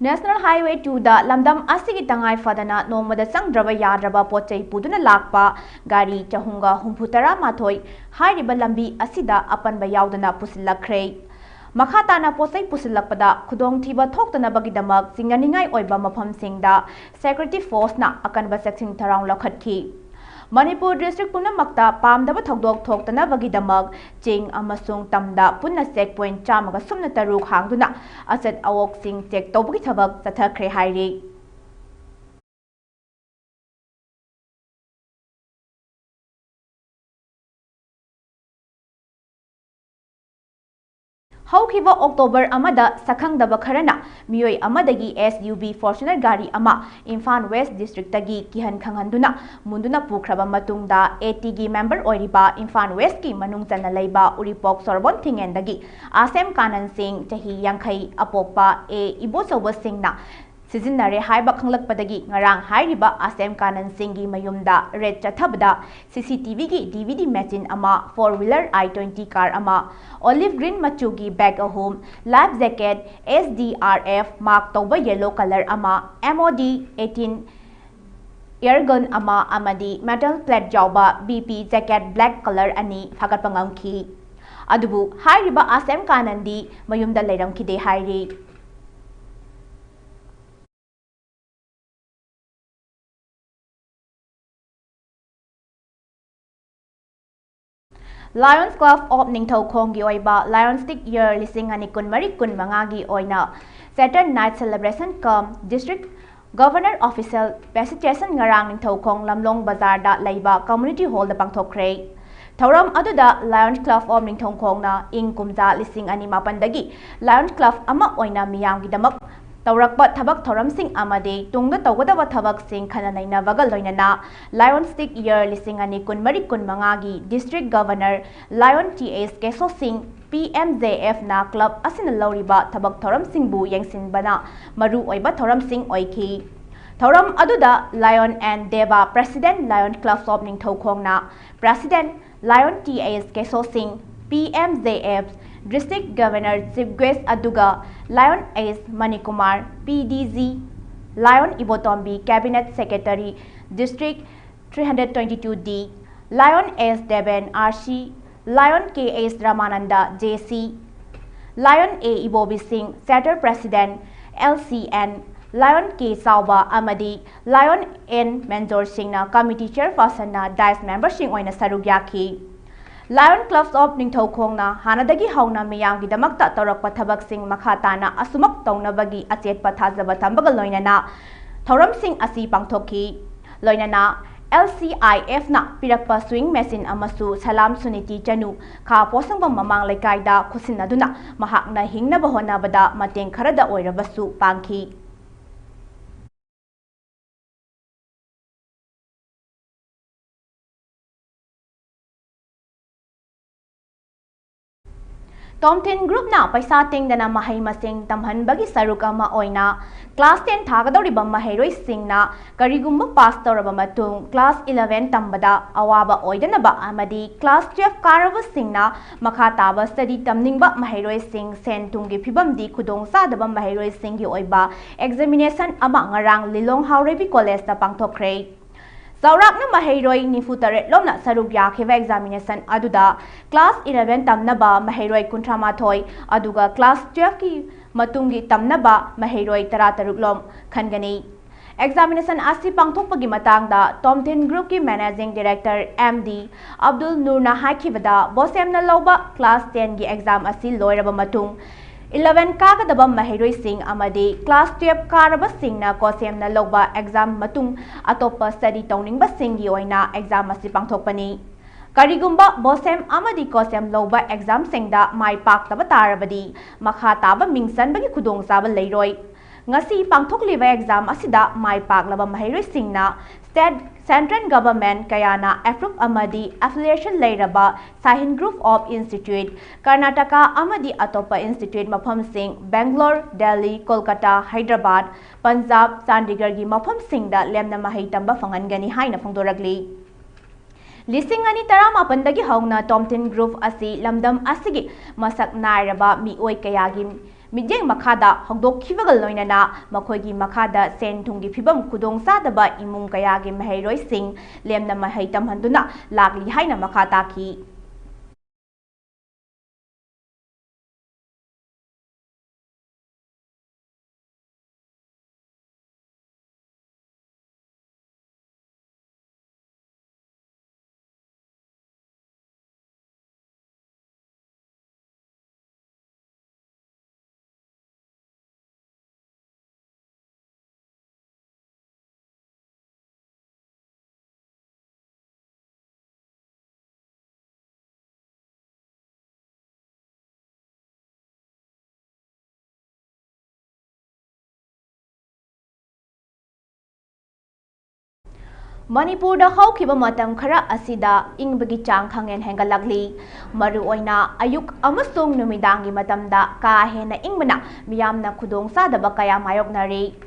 National Highway twoꯗ ꯂꯝꯗꯝ ꯑꯁꯤꯒꯤ ꯇꯉꯥꯏ ꯐꯗꯅ ꯅꯣꯡꯃꯗ ꯆꯪꯗ꯭ꯔꯕ ꯌꯥꯗ꯭ꯔꯕ ꯄꯣꯠ ꯆꯩ ꯄꯨꯗꯨꯅ ꯂꯥꯛꯄ ꯒꯥꯔꯤ ꯆꯍꯨꯝꯒ ꯍꯨꯝꯐꯨ ꯇꯔꯥ ꯃꯥꯊꯣꯏ ꯍꯥꯏꯔꯤꯕ ꯂꯝꯕꯤ ꯑꯁꯤꯗ ꯑꯄꯟꯕ ꯌꯥꯎꯗꯅ ꯄꯨꯁꯤꯜꯂꯛꯈ꯭ꯔꯦ꯫ ꯃꯈꯥ ꯇꯥꯅ ꯄꯣꯠ ꯆꯩ ꯄꯨꯁꯤꯜꯂꯛꯄꯗ ꯈꯨꯗꯣꯡꯊꯤꯕ ꯊꯣꯛꯇꯅꯕꯒꯤꯗꯃꯛ ꯆꯤꯡꯅꯅꯤꯡꯉꯥꯏ ꯑꯣꯏꯕ ꯃꯐꯝꯁꯤꯡꯗ security forceꯅ ꯑꯀꯟꯕ ꯆꯦꯛꯁꯤꯟ ꯊꯧꯔꯥꯡ ꯂꯧꯈꯠꯈꯤ꯫ ꯃꯅꯤꯄꯨꯔ district ꯄꯨꯝꯅꯃꯛꯇ ꯄꯥꯝꯗꯕ ꯊꯧꯗꯣꯛ ꯊꯣꯛꯇꯅꯕꯒꯤꯗꯃꯛ ꯆꯤꯡ ꯑꯃꯁꯨꯡ ꯇꯝꯗ ꯄꯨꯟꯅ check point ꯆꯥꯝꯃꯒ ꯁꯨꯞꯅ ꯇꯔꯨꯛ ꯍꯥꯡꯗꯨꯅ ꯑꯆꯠ ꯑꯋꯣꯛꯁꯤꯡ check ꯇꯧꯕꯒꯤ ꯊꯕꯛ ꯆꯠꯊꯈ꯭ꯔꯦ ꯍꯥꯏꯔꯤ꯫ ꯍꯧꯈꯤꯕ October ꯑꯃꯗ ꯁꯛꯈꯪꯗꯕ ꯈꯔꯅ ꯃꯤꯑꯣꯏ ꯑꯃꯗꯒꯤ S U V Fortuner ꯒꯥꯔꯤ ꯑꯃ ꯏꯝꯐꯥꯜ West districtꯇꯒꯤ ꯀꯤꯍꯟ ꯈꯪꯍꯟꯗꯨꯅ ꯃꯨꯟꯗꯨꯅ ꯄꯨꯈ꯭ꯔꯕ ꯃꯇꯨꯡꯗ, ATꯒꯤ member ꯑꯣꯏꯔꯤꯕ ꯏꯝꯐꯥꯜ Westꯀꯤ ꯃꯅꯨꯡ ꯆꯟꯅ ꯂꯩꯕ ꯎꯔꯤꯄꯣꯛ ꯁꯣꯔꯣꯛꯕꯣꯟ ꯊꯤꯡꯉꯦꯟꯗꯒꯤ ꯑꯁꯦꯝ ꯀꯥꯅꯟ ꯁꯤꯡ, ꯆꯍꯤ ꯌꯥꯡꯈꯩ, ꯑꯄꯣꯛꯄ A ꯏꯕꯣꯆꯧꯕ ꯁꯤꯡꯅ ꯁꯤꯖꯤꯟꯅꯔꯦ ꯍꯥꯏꯕ ꯈꯪꯂꯛꯄꯗꯒꯤ ꯉꯔꯥꯡ ꯍꯥꯏꯔꯤꯕ ꯑꯁꯦꯝ ꯀꯥꯅꯟ ꯁꯤꯡꯒꯤ ꯃꯌꯨꯝꯗ raid ꯆꯠꯊꯕꯗ CCTVꯒꯤ DVD machine ꯑꯃ, four wheeler I twenty car ꯑꯃ, olive green ꯃꯆꯨꯒꯤ bag ꯑꯍꯨꯝ, life jacket, SDRF mark ꯇꯧꯕ yellow colour ꯑꯃ, MOD eighteen air gun ꯑꯃ ꯑꯃꯗꯤ metal plate ꯌꯥꯎꯕ BP jacket black colour ꯑꯅꯤ ꯐꯥꯒꯠꯄ ꯉꯝꯈꯤ꯫ ꯑꯗꯨꯕꯨ ꯍꯥꯏꯔꯤꯕ ꯑꯁꯦꯝ ꯀꯥꯅꯟꯗꯤ ꯃꯌꯨꯝꯗ ꯂꯩꯔꯝꯈꯤꯗꯦ ꯍꯥꯏꯔꯤ꯫ Lions Club of ꯅꯤꯡꯊꯧꯈꯣꯡꯒꯤ ꯑꯣꯏꯕ Lionstic Year ꯂꯤꯁꯤꯡ ꯑꯅꯤ ꯀꯨꯟꯃꯔꯤ ꯀꯨꯟꯃꯉꯥꯒꯤ ꯑꯣꯏꯅ Saturn Night Celebration cum District Governor Official Presentation ꯉꯔꯥꯡ ꯅꯤꯡꯊꯧꯈꯣꯡ ꯂꯝꯂꯣꯡ ꯕꯖꯥꯔꯗ ꯂꯩꯕ Community Hallꯗ ꯄꯥꯡꯊꯣꯛꯈ꯭ꯔꯦ꯫ ꯊꯧꯔꯝ ꯑꯗꯨꯗ Lions Club of ꯅꯤꯡꯊꯧꯈꯣꯡꯅ ꯏꯪ ꯀꯨꯝꯖꯥ ꯂꯤꯁꯤꯡ ꯑꯅꯤ ꯃꯥꯄꯟꯗꯒꯤ Lions Club ꯑꯃ ꯑꯣꯏꯅ ꯃꯤꯌꯥꯝꯒꯤꯗꯃꯛ ꯇꯧꯔꯛꯄ ꯊꯕꯛ ꯊꯧꯔꯝꯁꯤꯡ ꯑꯃꯗꯤ ꯇꯨꯡꯗ ꯇꯧꯒꯗꯕ ꯊꯕꯛꯁꯤꯡ ꯈꯟꯅ ꯅꯩꯅꯕꯒ ꯂꯣꯏꯅꯅ Lionstic Year ꯂꯤꯁꯤꯡ ꯑꯅꯤ ꯀꯨꯟꯃꯔꯤ ꯀꯨꯟꯃꯉꯥꯒꯤ District Governor Lion T S Kesho Singh, P M J ꯑꯦꯐꯅ club ꯑꯁꯤꯅ ꯂꯧꯔꯤꯕ ꯊꯕꯛ ꯊꯧꯔꯝꯁꯤꯡꯕꯨ ꯌꯦꯡꯁꯤꯟꯕꯅ ꯃꯔꯨ ꯑꯣꯏꯕ ꯊꯧꯔꯝꯁꯤꯡ ꯑꯣꯏꯈꯤ꯫ ꯊꯧꯔꯝ ꯑꯗꯨꯗ Lion and Deva President Lion Club of ꯅꯤꯡꯊꯧꯈꯣꯡꯅ President Lion T S Kesho Singh, P M J F District Governor Chief Guest ꯑꯗꯨꯒ Lion S Manikumar, P D G, Lion Ibotombi Cabinet Secretary District three hundred twenty-two D, Lion S Deben, R C, Lion K S Ramananda, J C, Lion A Ibobi Singh, Satter President, L C N, Lion K Chaoba ꯑꯃꯗꯤ Lion and ꯃꯦꯟꯖꯣꯔ ꯁꯤꯡꯅ committee chairpersonꯅ dais memberꯁꯤꯡ ꯑꯣꯏꯅ ꯁꯔꯨꯛ ꯌꯥꯈꯤ꯫ Lion Club of ꯅꯤꯡꯊꯧꯈꯣꯡꯅ ꯍꯥꯟꯅꯗꯒꯤ ꯍꯧꯅ ꯃꯤꯌꯥꯝꯒꯤꯗꯃꯛꯇ ꯇꯧꯔꯛꯄ ꯊꯕꯛꯁꯤꯡ ꯃꯈꯥ ꯇꯥꯅ ꯑꯁꯨꯃꯛ ꯇꯧꯅꯕꯒꯤ ꯑꯆꯦꯠꯄ ꯊꯥꯖꯕ ꯊꯝꯕꯒ ꯂꯣꯏꯅꯅ ꯊꯧꯔꯝꯁꯤꯡ ꯑꯁꯤ ꯄꯥꯡꯊꯣꯛꯈꯤ꯫ ꯂꯣꯏꯅꯅ ꯑꯦꯜ ꯁꯤ ꯑꯥꯏ ꯑꯦꯐꯅ ꯄꯤꯔꯛꯄ sewing machine ꯑꯃꯁꯨ ꯁꯂꯥꯝ ꯁꯨꯅꯤꯇꯤ ꯆꯅꯨ, ꯈꯥ ꯄꯣꯠꯁꯪꯕꯝ ꯃꯃꯥꯡ ꯂꯩꯀꯥꯏꯗ ꯈꯨꯠꯁꯤꯟꯅꯗꯨꯅ ꯃꯍꯥꯛꯅ ꯍꯤꯡꯅꯕ ꯍꯣꯠꯅꯕꯗ ꯃꯇꯦꯡ ꯈꯔꯗ ꯑꯣꯏꯔꯕꯁꯨ ꯄꯥꯡꯈꯤ꯫ ꯇꯣꯝꯊꯤꯟ groupꯅ ꯄꯩꯁꯥ ꯇꯤꯡꯗꯅ ꯃꯍꯩ ꯃꯁꯤꯡ ꯇꯝꯍꯟꯕꯒꯤ ꯁꯔꯨꯛ ꯑꯃ ꯑꯣꯏꯅ class ten ꯊꯥꯒꯗꯧꯔꯤꯕ ꯃꯍꯩꯔꯣꯏꯁꯤꯡꯅ ꯀꯔꯤꯒꯨꯝꯕ pass ꯇꯧꯔꯕ ꯃꯇꯨꯡ class eleven ꯇꯝꯕꯗ ꯑꯋꯥꯕ ꯑꯣꯏꯗꯅꯕ ꯑꯃꯗꯤ class twelve ꯀꯥꯔꯕꯁꯤꯡꯅ ꯃꯈꯥ ꯇꯥꯕ study ꯇꯝꯅꯤꯡꯕ ꯃꯍꯩꯔꯣꯏꯁꯤꯡ ꯁꯦꯟ ꯊꯨꯝꯒꯤ ꯐꯤꯕꯝꯗꯤ ꯈꯨꯗꯣꯡ ꯆꯥꯗꯕ ꯃꯍꯩꯔꯣꯏꯁꯤꯡꯒꯤ ꯑꯣꯏꯕ examination ꯑꯃ ꯉꯔꯥꯡ ꯂꯤꯂꯣꯡ ꯍꯥꯎꯔꯩꯕꯤ collegeꯇ ꯄꯥꯡꯊꯣꯛꯈ꯭ꯔꯦ꯫ ꯆꯥꯎꯔꯥꯛꯅ ꯃꯍꯩꯔꯣꯏ ꯅꯤꯐꯨ ꯇꯔꯦꯠ ꯂꯣꯝꯅ ꯁꯔꯨꯛ ꯌꯥꯈꯤꯕ examination ꯑꯗꯨꯗ class eleven ꯇꯝꯅꯕ ꯃꯍꯩꯔꯣꯏ ꯀꯨꯟꯊ꯭ꯔꯥ ꯃꯥꯊꯣꯏ, ꯑꯗꯨꯒ class twelveꯀꯤ ꯃꯇꯨꯡꯒꯤ ꯇꯝꯅꯕ ꯃꯍꯩꯔꯣꯏ ꯇꯔꯥ ꯇꯔꯨꯛ ꯂꯣꯝ ꯈꯟꯒꯅꯤ꯫ Examination ꯑꯁꯤ ꯄꯥꯡꯊꯣꯛꯄꯒꯤ ꯃꯇꯥꯡꯗ Tomthin Groupꯀꯤ Managing Director M D Abdul Noorꯅ ꯍꯥꯏꯈꯤꯕꯗ, BOSEMꯅ ꯂꯧꯕ class tenꯒꯤ exam ꯑꯁꯤ ꯂꯣꯏꯔꯕ ꯃꯇꯨꯡ, eleven ꯀꯥꯒꯗꯕ ꯃꯍꯩꯔꯣꯏꯁꯤꯡ ꯑꯃꯗꯤ class twelve ꯀꯥꯔꯕꯁꯤꯡꯅ COHSEMꯅ ꯂꯧꯕ exam ꯃꯇꯨꯡ ꯑꯇꯣꯞꯄ study ꯇꯧꯅꯤꯡꯕꯁꯤꯡꯒꯤ ꯑꯣꯏꯅ exam ꯑꯁꯤ ꯄꯥꯡꯊꯣꯛꯄꯅꯤ꯫ ꯀꯔꯤꯒꯨꯝꯕ BOSEM ꯑꯃꯗꯤ COHSEM ꯂꯧꯕ examꯁꯤꯡꯗ ꯃꯥꯏ ꯄꯥꯛꯇꯕ ꯇꯥꯔꯕꯗꯤ, ꯃꯈꯥ ꯇꯥꯕ ꯃꯤꯡ ꯆꯟꯕꯒꯤ ꯈꯨꯗꯣꯡꯆꯥꯕ ꯂꯩꯔꯣꯏ꯫ ꯉꯁꯤ ꯄꯥꯡꯊꯣꯛꯂꯤꯕ exam ꯑꯁꯤꯗ ꯃꯥꯏ ꯄꯥꯛꯂꯕ ꯃꯍꯩꯔꯣꯏꯁꯤꯡꯅ state, central government ꯀꯌꯥꯅ approve ꯑꯃꯗꯤ affiliation ꯂꯩꯔꯕ Sahin Group of Institute, Karnataka ꯑꯃꯗꯤ ꯑꯇꯣꯞꯄ institute ꯃꯐꯝꯁꯤꯡ, ꯕꯦꯡꯒ꯭ꯂꯣꯔ, ꯗꯦꯜꯂꯤ, ꯀꯣꯜꯀꯇꯥ, ꯍꯥꯏꯗ꯭ꯔꯕꯥꯗ, ꯄꯟꯖꯥꯕ, ꯆꯥꯟꯗꯤꯒꯔꯒꯤ ꯃꯐꯝꯁꯤꯡꯗ ꯂꯦꯝꯅ ꯃꯍꯩ ꯇꯝꯕ ꯐꯪꯍꯟꯒꯅꯤ ꯍꯥꯏꯅ ꯐꯣꯡꯗꯣꯔꯛꯂꯤ꯫ ꯂꯤꯁꯤꯡ ꯑꯅꯤ ꯇꯔꯥꯃꯥꯄꯟꯗꯒꯤ ꯍꯧꯅ Tomthin Group ꯑꯁꯤ ꯂꯝꯗꯝ ꯑꯁꯤꯒꯤ ꯃꯁꯛ ꯅꯥꯏꯔꯕ ꯃꯤꯑꯣꯏ ꯀꯌꯥꯒꯤ ꯃꯤꯠꯌꯦꯡ ꯃꯈꯥꯗ ꯍꯧꯗꯣꯛꯈꯤꯕꯒ ꯂꯣꯏꯅꯅ ꯃꯈꯣꯏꯒꯤ ꯃꯈꯥꯗ ꯁꯦꯟ ꯊꯨꯝꯒꯤ ꯐꯤꯕꯝ ꯈꯨꯗꯣꯡꯆꯥꯗꯕ ꯏꯃꯨꯡ ꯀꯌꯥꯒꯤ ꯃꯍꯩꯔꯣꯏꯁꯤꯡ ꯂꯦꯝꯅ ꯃꯍꯩ ꯇꯝꯍꯟꯗꯨꯅ ꯂꯥꯛꯂꯤ ꯍꯥꯏꯅ ꯃꯈꯥ ꯇꯥꯈꯤ꯫ ꯃꯅꯤꯄꯨꯔꯗ ꯍꯧꯈꯤꯕ ꯃꯇꯝ ꯈꯔ ꯑꯁꯤꯗ ꯏꯪꯕꯒꯤ ꯆꯥꯡ ꯈꯪꯍꯦꯟ ꯍꯦꯟꯒꯠꯂꯛꯂꯤ꯫ ꯃꯔꯨꯑꯣꯏꯅ ꯑꯌꯨꯛ ꯑꯃꯁꯨꯡ ꯅꯨꯃꯤꯗꯥꯡꯒꯤ ꯃꯇꯝꯗ ꯀꯥ ꯍꯦꯟꯅ ꯏꯪꯕꯅ ꯃꯤꯌꯥꯝꯅ ꯈꯨꯗꯣꯡꯆꯥꯗꯕ ꯀꯌꯥ ꯃꯥꯌꯣꯛꯅꯔꯤ꯫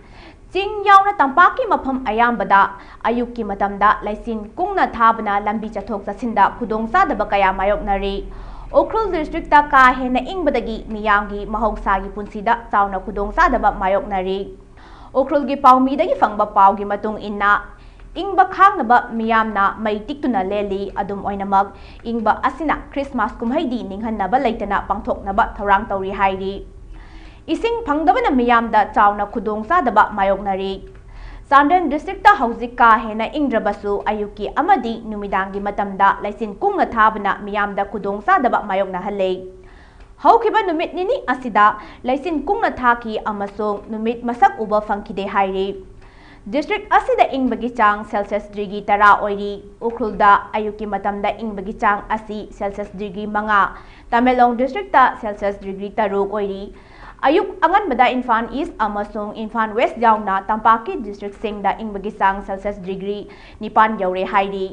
ꯆꯤꯡ ꯌꯥꯎꯅ ꯇꯝꯄꯥꯛꯀꯤ ꯃꯐꯝ ꯑꯌꯥꯝꯕꯗ ꯑꯌꯨꯛꯀꯤ ꯃꯇꯝꯗ ꯂꯩꯆꯤꯟ ꯀꯨꯡꯅ ꯊꯥꯕꯅ ꯂꯝꯕꯤ ꯆꯠꯊꯣꯛ ꯆꯠꯁꯤꯟꯗ ꯈꯨꯗꯣꯡꯆꯥꯗꯕ ꯀꯌꯥ ꯃꯥꯌꯣꯛꯅꯔꯤ꯫ ꯎꯈ꯭ꯔꯨꯜ districtꯇ ꯀꯥ ꯍꯦꯟꯅ ꯏꯪꯕꯗꯒꯤ ꯃꯤꯌꯥꯝꯒꯤ ꯃꯍꯧꯁꯥꯒꯤ ꯄꯨꯟꯁꯤꯗ ꯆꯥꯎꯅ ꯈꯨꯗꯣꯡꯆꯥꯗꯕ ꯃꯥꯌꯣꯛꯅꯔꯤ꯫ ꯎꯈ꯭ꯔꯨꯜꯒꯤ ꯄꯥꯎꯃꯤꯗꯒꯤ ꯐꯪꯕ ꯄꯥꯎꯒꯤ ꯃꯇꯨꯡ ꯏꯟꯅ, ꯏꯪꯕ ꯈꯥꯡꯅꯕ ꯃꯤꯌꯥꯝꯅ ꯃꯩ ꯇꯤꯛꯇꯨꯅ ꯂꯦꯜꯂꯤ꯫ ꯑꯗꯨꯝ ꯑꯣꯏꯅꯃꯛ, ꯏꯪꯕ ꯑꯁꯤꯅ Christmas ꯀꯨꯝꯍꯩꯗꯤ ꯅꯤꯡꯍꯟꯅꯕ ꯂꯩꯇꯅ ꯄꯥꯡꯊꯣꯛꯅꯕ ꯊꯧꯔꯥꯡ ꯇꯧꯔꯤ ꯍꯥꯏꯔꯤ꯫ ꯏꯁꯤꯡ ꯐꯪꯗꯕꯅ ꯃꯤꯌꯥꯝꯗ ꯆꯥꯎꯅ ꯈꯨꯗꯣꯡꯆꯥꯗꯕ ꯃꯥꯌꯣꯛꯅꯔꯤ꯫ ꯆꯥꯟꯗꯦꯜ ꯗꯤꯁꯇ꯭ꯔꯤꯛꯇ ꯍꯧꯖꯤꯛ ꯀꯥ ꯍꯦꯟꯅ ꯏꯪꯗ꯭ꯔꯕꯁꯨ, ꯑꯌꯨꯛꯀꯤ ꯑꯃꯗꯤ ꯅꯨꯃꯤꯗꯥꯡꯒꯤ ꯃꯇꯝꯗ ꯂꯩꯆꯤꯟ ꯀꯨꯡꯅ ꯊꯥꯕꯅ ꯃꯤꯌꯥꯝꯗ ꯈꯨꯗꯣꯡꯆꯥꯗꯕ ꯃꯥꯌꯣꯛꯅꯍꯜꯂꯦ꯫ ꯍꯧꯈꯤꯕ ꯅꯨꯃꯤꯠ ꯅꯤꯅꯤ ꯑꯁꯤꯗ ꯂꯩꯆꯤꯟ ꯀꯨꯡꯅ ꯊꯥꯈꯤ ꯑꯃꯁꯨꯡ ꯅꯨꯃꯤꯠ ꯃꯁꯛ ꯎꯕ ꯐꯪꯈꯤꯗꯦ ꯍꯥꯏꯔꯤ꯫ ꯗꯤꯁꯇ꯭ꯔꯤꯛ ꯑꯁꯤꯗ ꯏꯪꯕꯒꯤ ꯆꯥꯡ ꯁꯦꯜꯁꯤꯌꯁ ꯗꯤꯒ꯭ꯔꯤ ꯇꯔꯥ ꯑꯣꯏꯔꯤ꯫ ꯎꯈ꯭ꯔꯨꯜꯗ ꯑꯌꯨꯛꯀꯤ ꯃꯇꯝꯗ ꯏꯪꯕꯒꯤ ꯆꯥꯡ ꯑꯁꯤ ꯁꯦꯜꯁꯤꯌꯁ ꯗꯤꯒ꯭ꯔꯤ ꯃꯉꯥ, ꯇꯃꯦꯡꯂꯣꯡ ꯗꯤꯁꯇ꯭ꯔꯤꯛꯇ ꯁꯦꯜꯁꯤꯌꯁ ꯗꯤꯒ꯭ꯔꯤ ꯇꯔꯨꯛ ꯑꯣꯏꯔꯤ꯫ ꯑꯌꯨꯛ ꯑꯉꯟꯕꯗ ꯏꯝꯐꯥꯜ ꯏꯁ ꯑꯃꯁꯨꯡ ꯏꯝꯐꯥꯜ ꯋꯦꯁ ꯌꯥꯎꯅ ꯇꯝꯄꯥꯛꯀꯤ ꯗꯤꯁꯇ꯭ꯔꯤꯛꯁꯤꯡꯗ ꯏꯪꯕꯒꯤ ꯆꯥꯡ ꯁꯦꯜꯁꯤꯌꯁ ꯗꯤꯒ꯭ꯔꯤ ꯅꯤꯄꯥꯟ ꯌꯧꯔꯦ ꯍꯥꯏꯔꯤ꯫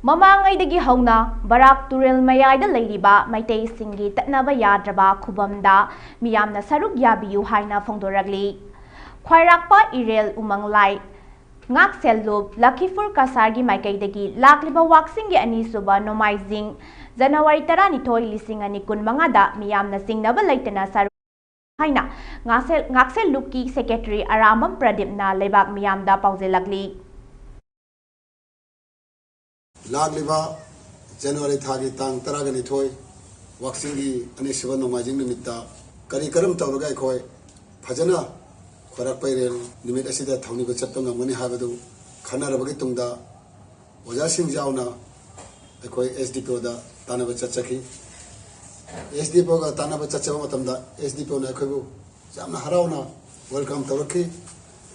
ꯃꯃꯥꯡꯉꯩꯗꯒꯤ ꯍꯧꯅ ꯕꯔꯥꯛ ꯇꯨꯔꯦꯜ ꯃꯌꯥꯏꯗ ꯂꯩꯔꯤꯕ ꯃꯩꯇꯩꯁꯤꯡꯒꯤ ꯇꯠꯅꯕ ꯌꯥꯗ꯭ꯔꯕ ꯈꯨꯕꯝꯗ ꯃꯤꯌꯥꯝꯅ ꯁꯔꯨꯛ ꯌꯥꯕꯤꯌꯨ ꯍꯥꯏꯅ ꯐꯣꯡꯗꯣꯔꯛꯂꯤ꯫ ꯈ꯭ꯋꯥꯏꯔꯥꯛꯄ ꯏꯔꯦꯜ ꯎꯃꯪ ꯂꯥꯏ ꯉꯥꯛꯁꯦꯜꯂꯨꯞ ꯂꯈꯤꯐꯨꯔ ꯀꯁꯥꯔꯒꯤ ꯃꯥꯏꯀꯩꯗꯒꯤ ꯂꯥꯛꯂꯤꯕ ꯋꯥꯛꯆꯤꯡꯒꯤ ꯑꯅꯤꯁꯨꯕ ꯅꯣꯡꯃꯥꯏꯖꯤꯡ, ꯖꯅꯋꯥꯔꯤ ꯇꯔꯥꯅꯤꯊꯣꯏ, ꯂꯤꯁꯤꯡ ꯑꯅꯤ ꯀꯨꯟꯃꯉꯥꯗ ꯃꯤꯌꯥꯝꯅ ꯆꯤꯡꯅꯕ ꯂꯩꯇꯅ ꯁꯔꯨꯛ ꯍꯥꯏꯅ ꯉꯥꯛꯁꯦꯜ-, ꯉꯥꯛꯁꯦꯜꯂꯨꯞꯀꯤ ꯁꯦꯀ꯭ꯔꯦꯇꯔꯤ ꯑꯔꯥꯝꯕꯝ ꯄ꯭ꯔꯗꯤꯞꯅ ꯂꯩꯕꯥꯛ ꯃꯤꯌꯥꯝꯗ ꯄꯥꯎꯖꯦꯜꯂꯛꯂꯤ꯫ ꯂꯥꯛꯂꯤꯕ ꯖꯅꯋꯥꯔꯤ ꯊꯥꯒꯤ ꯇꯥꯡ ꯇꯔꯥꯒ ꯅꯤꯊꯣꯏ, ꯋꯥꯛꯆꯤꯡꯒꯤ ꯑꯅꯤꯁꯨꯕ ꯅꯣꯡꯃꯥꯏꯖꯤꯡ ꯅꯨꯃꯤꯠꯇ ꯀꯔꯤ ꯀꯔꯝ ꯇꯧꯔꯒ ꯑꯩꯈꯣꯏ ꯐꯖꯅ ꯈ꯭ꯋꯥꯏꯔꯥꯛꯄ ꯏꯔꯦꯜ ꯅꯨꯃꯤꯠ ꯑꯁꯤꯗ ꯊꯧꯅꯤꯕ ꯆꯠꯄ ꯉꯝꯒꯅꯤ ꯍꯥꯏꯕꯗꯨ ꯈꯟꯅꯔꯕꯒꯤ ꯇꯨꯡꯗ, ꯑꯣꯖꯥꯁꯤꯡ ꯌꯥꯎꯅ ꯑꯩꯈꯣꯏ ꯑꯦꯁ ꯗꯤ ꯄꯤ ꯑꯣꯗ ꯇꯥꯟꯅꯕ ꯆꯠꯆꯈꯤ꯫ ꯑꯦꯁ ꯗꯤ ꯄꯤ ꯑꯣꯒ ꯇꯥꯟꯅꯕ ꯆꯠꯆꯕ ꯃꯇꯝꯗ, ꯑꯦꯁ ꯗꯤ ꯄꯤ ꯑꯣꯅ ꯑꯩꯈꯣꯏꯕꯨ ꯌꯥꯝꯅ ꯍꯔꯥꯎꯅ ꯋꯦꯜꯀꯝ ꯇꯧꯔꯛꯈꯤ꯫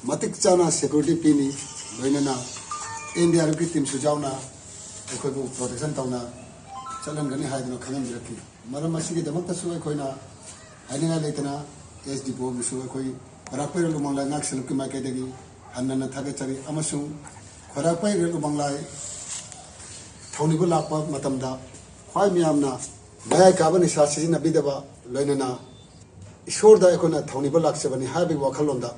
ꯃꯇꯤꯛ ꯆꯥꯅ ꯁꯦꯀ꯭ꯌꯨꯔꯤꯇꯤ ꯄꯤꯅꯤ, ꯂꯣꯏꯅꯅ ꯑꯦꯟ ꯗꯤ ꯑꯥꯔ ꯑꯦꯐꯀꯤ ꯇꯤꯝꯁꯨ ꯌꯥꯎꯅ ꯑꯩꯈꯣꯏꯕꯨ ꯄ꯭ꯔꯣꯇꯦꯛꯁꯟ ꯇꯧꯅ ꯆꯠꯍꯟꯒꯅꯤ ꯍꯥꯏꯗꯨꯅ ꯈꯪꯍꯟꯕꯤꯔꯛꯈꯤ꯫ ꯃꯔꯝ ꯑꯁꯤꯒꯤꯗꯃꯛꯇꯁꯨ ꯑꯩꯈꯣꯏꯅ ꯍꯥꯏꯅꯤꯡꯉꯥꯏ ꯂꯩꯇꯅ ꯑꯦꯁ ꯗꯤ ꯄꯤ ꯑꯣꯕꯨꯁꯨ ꯑꯩꯈꯣꯏ ꯕꯔꯥꯛ ꯄꯩꯔꯦꯜ ꯎꯃꯪ ꯂꯥꯏ ꯉꯥꯛꯁꯦꯜꯂꯨꯞꯀꯤ ꯃꯥꯏꯀꯩꯗꯒꯤ ꯍꯟꯅ ꯍꯟꯅ ꯊꯥꯒꯠꯆꯔꯤ, ꯑꯃꯁꯨꯡ ꯈ꯭ꯋꯥꯏꯔꯥꯛꯄ ꯏꯔꯦꯜ ꯎꯃꯪ ꯂꯥꯏ ꯊꯧꯅꯤꯕ ꯂꯥꯛꯄ ꯃꯇꯝꯗ ꯈ꯭ꯋꯥꯏ ꯃꯤꯌꯥꯝꯅ ꯃꯌꯥꯏ ꯀꯥꯕ ꯅꯤꯁꯥ ꯁꯤꯖꯤꯟꯅꯕꯤꯗꯕ, ꯂꯣꯏꯅꯅ ꯏꯁꯣꯔꯗ ꯑꯩꯈꯣꯏꯅ ꯊꯧꯅꯤꯕ ꯂꯥꯛꯆꯕꯅꯤ ꯍꯥꯏꯕꯒꯤ ꯋꯥꯈꯜꯂꯣꯟꯗ,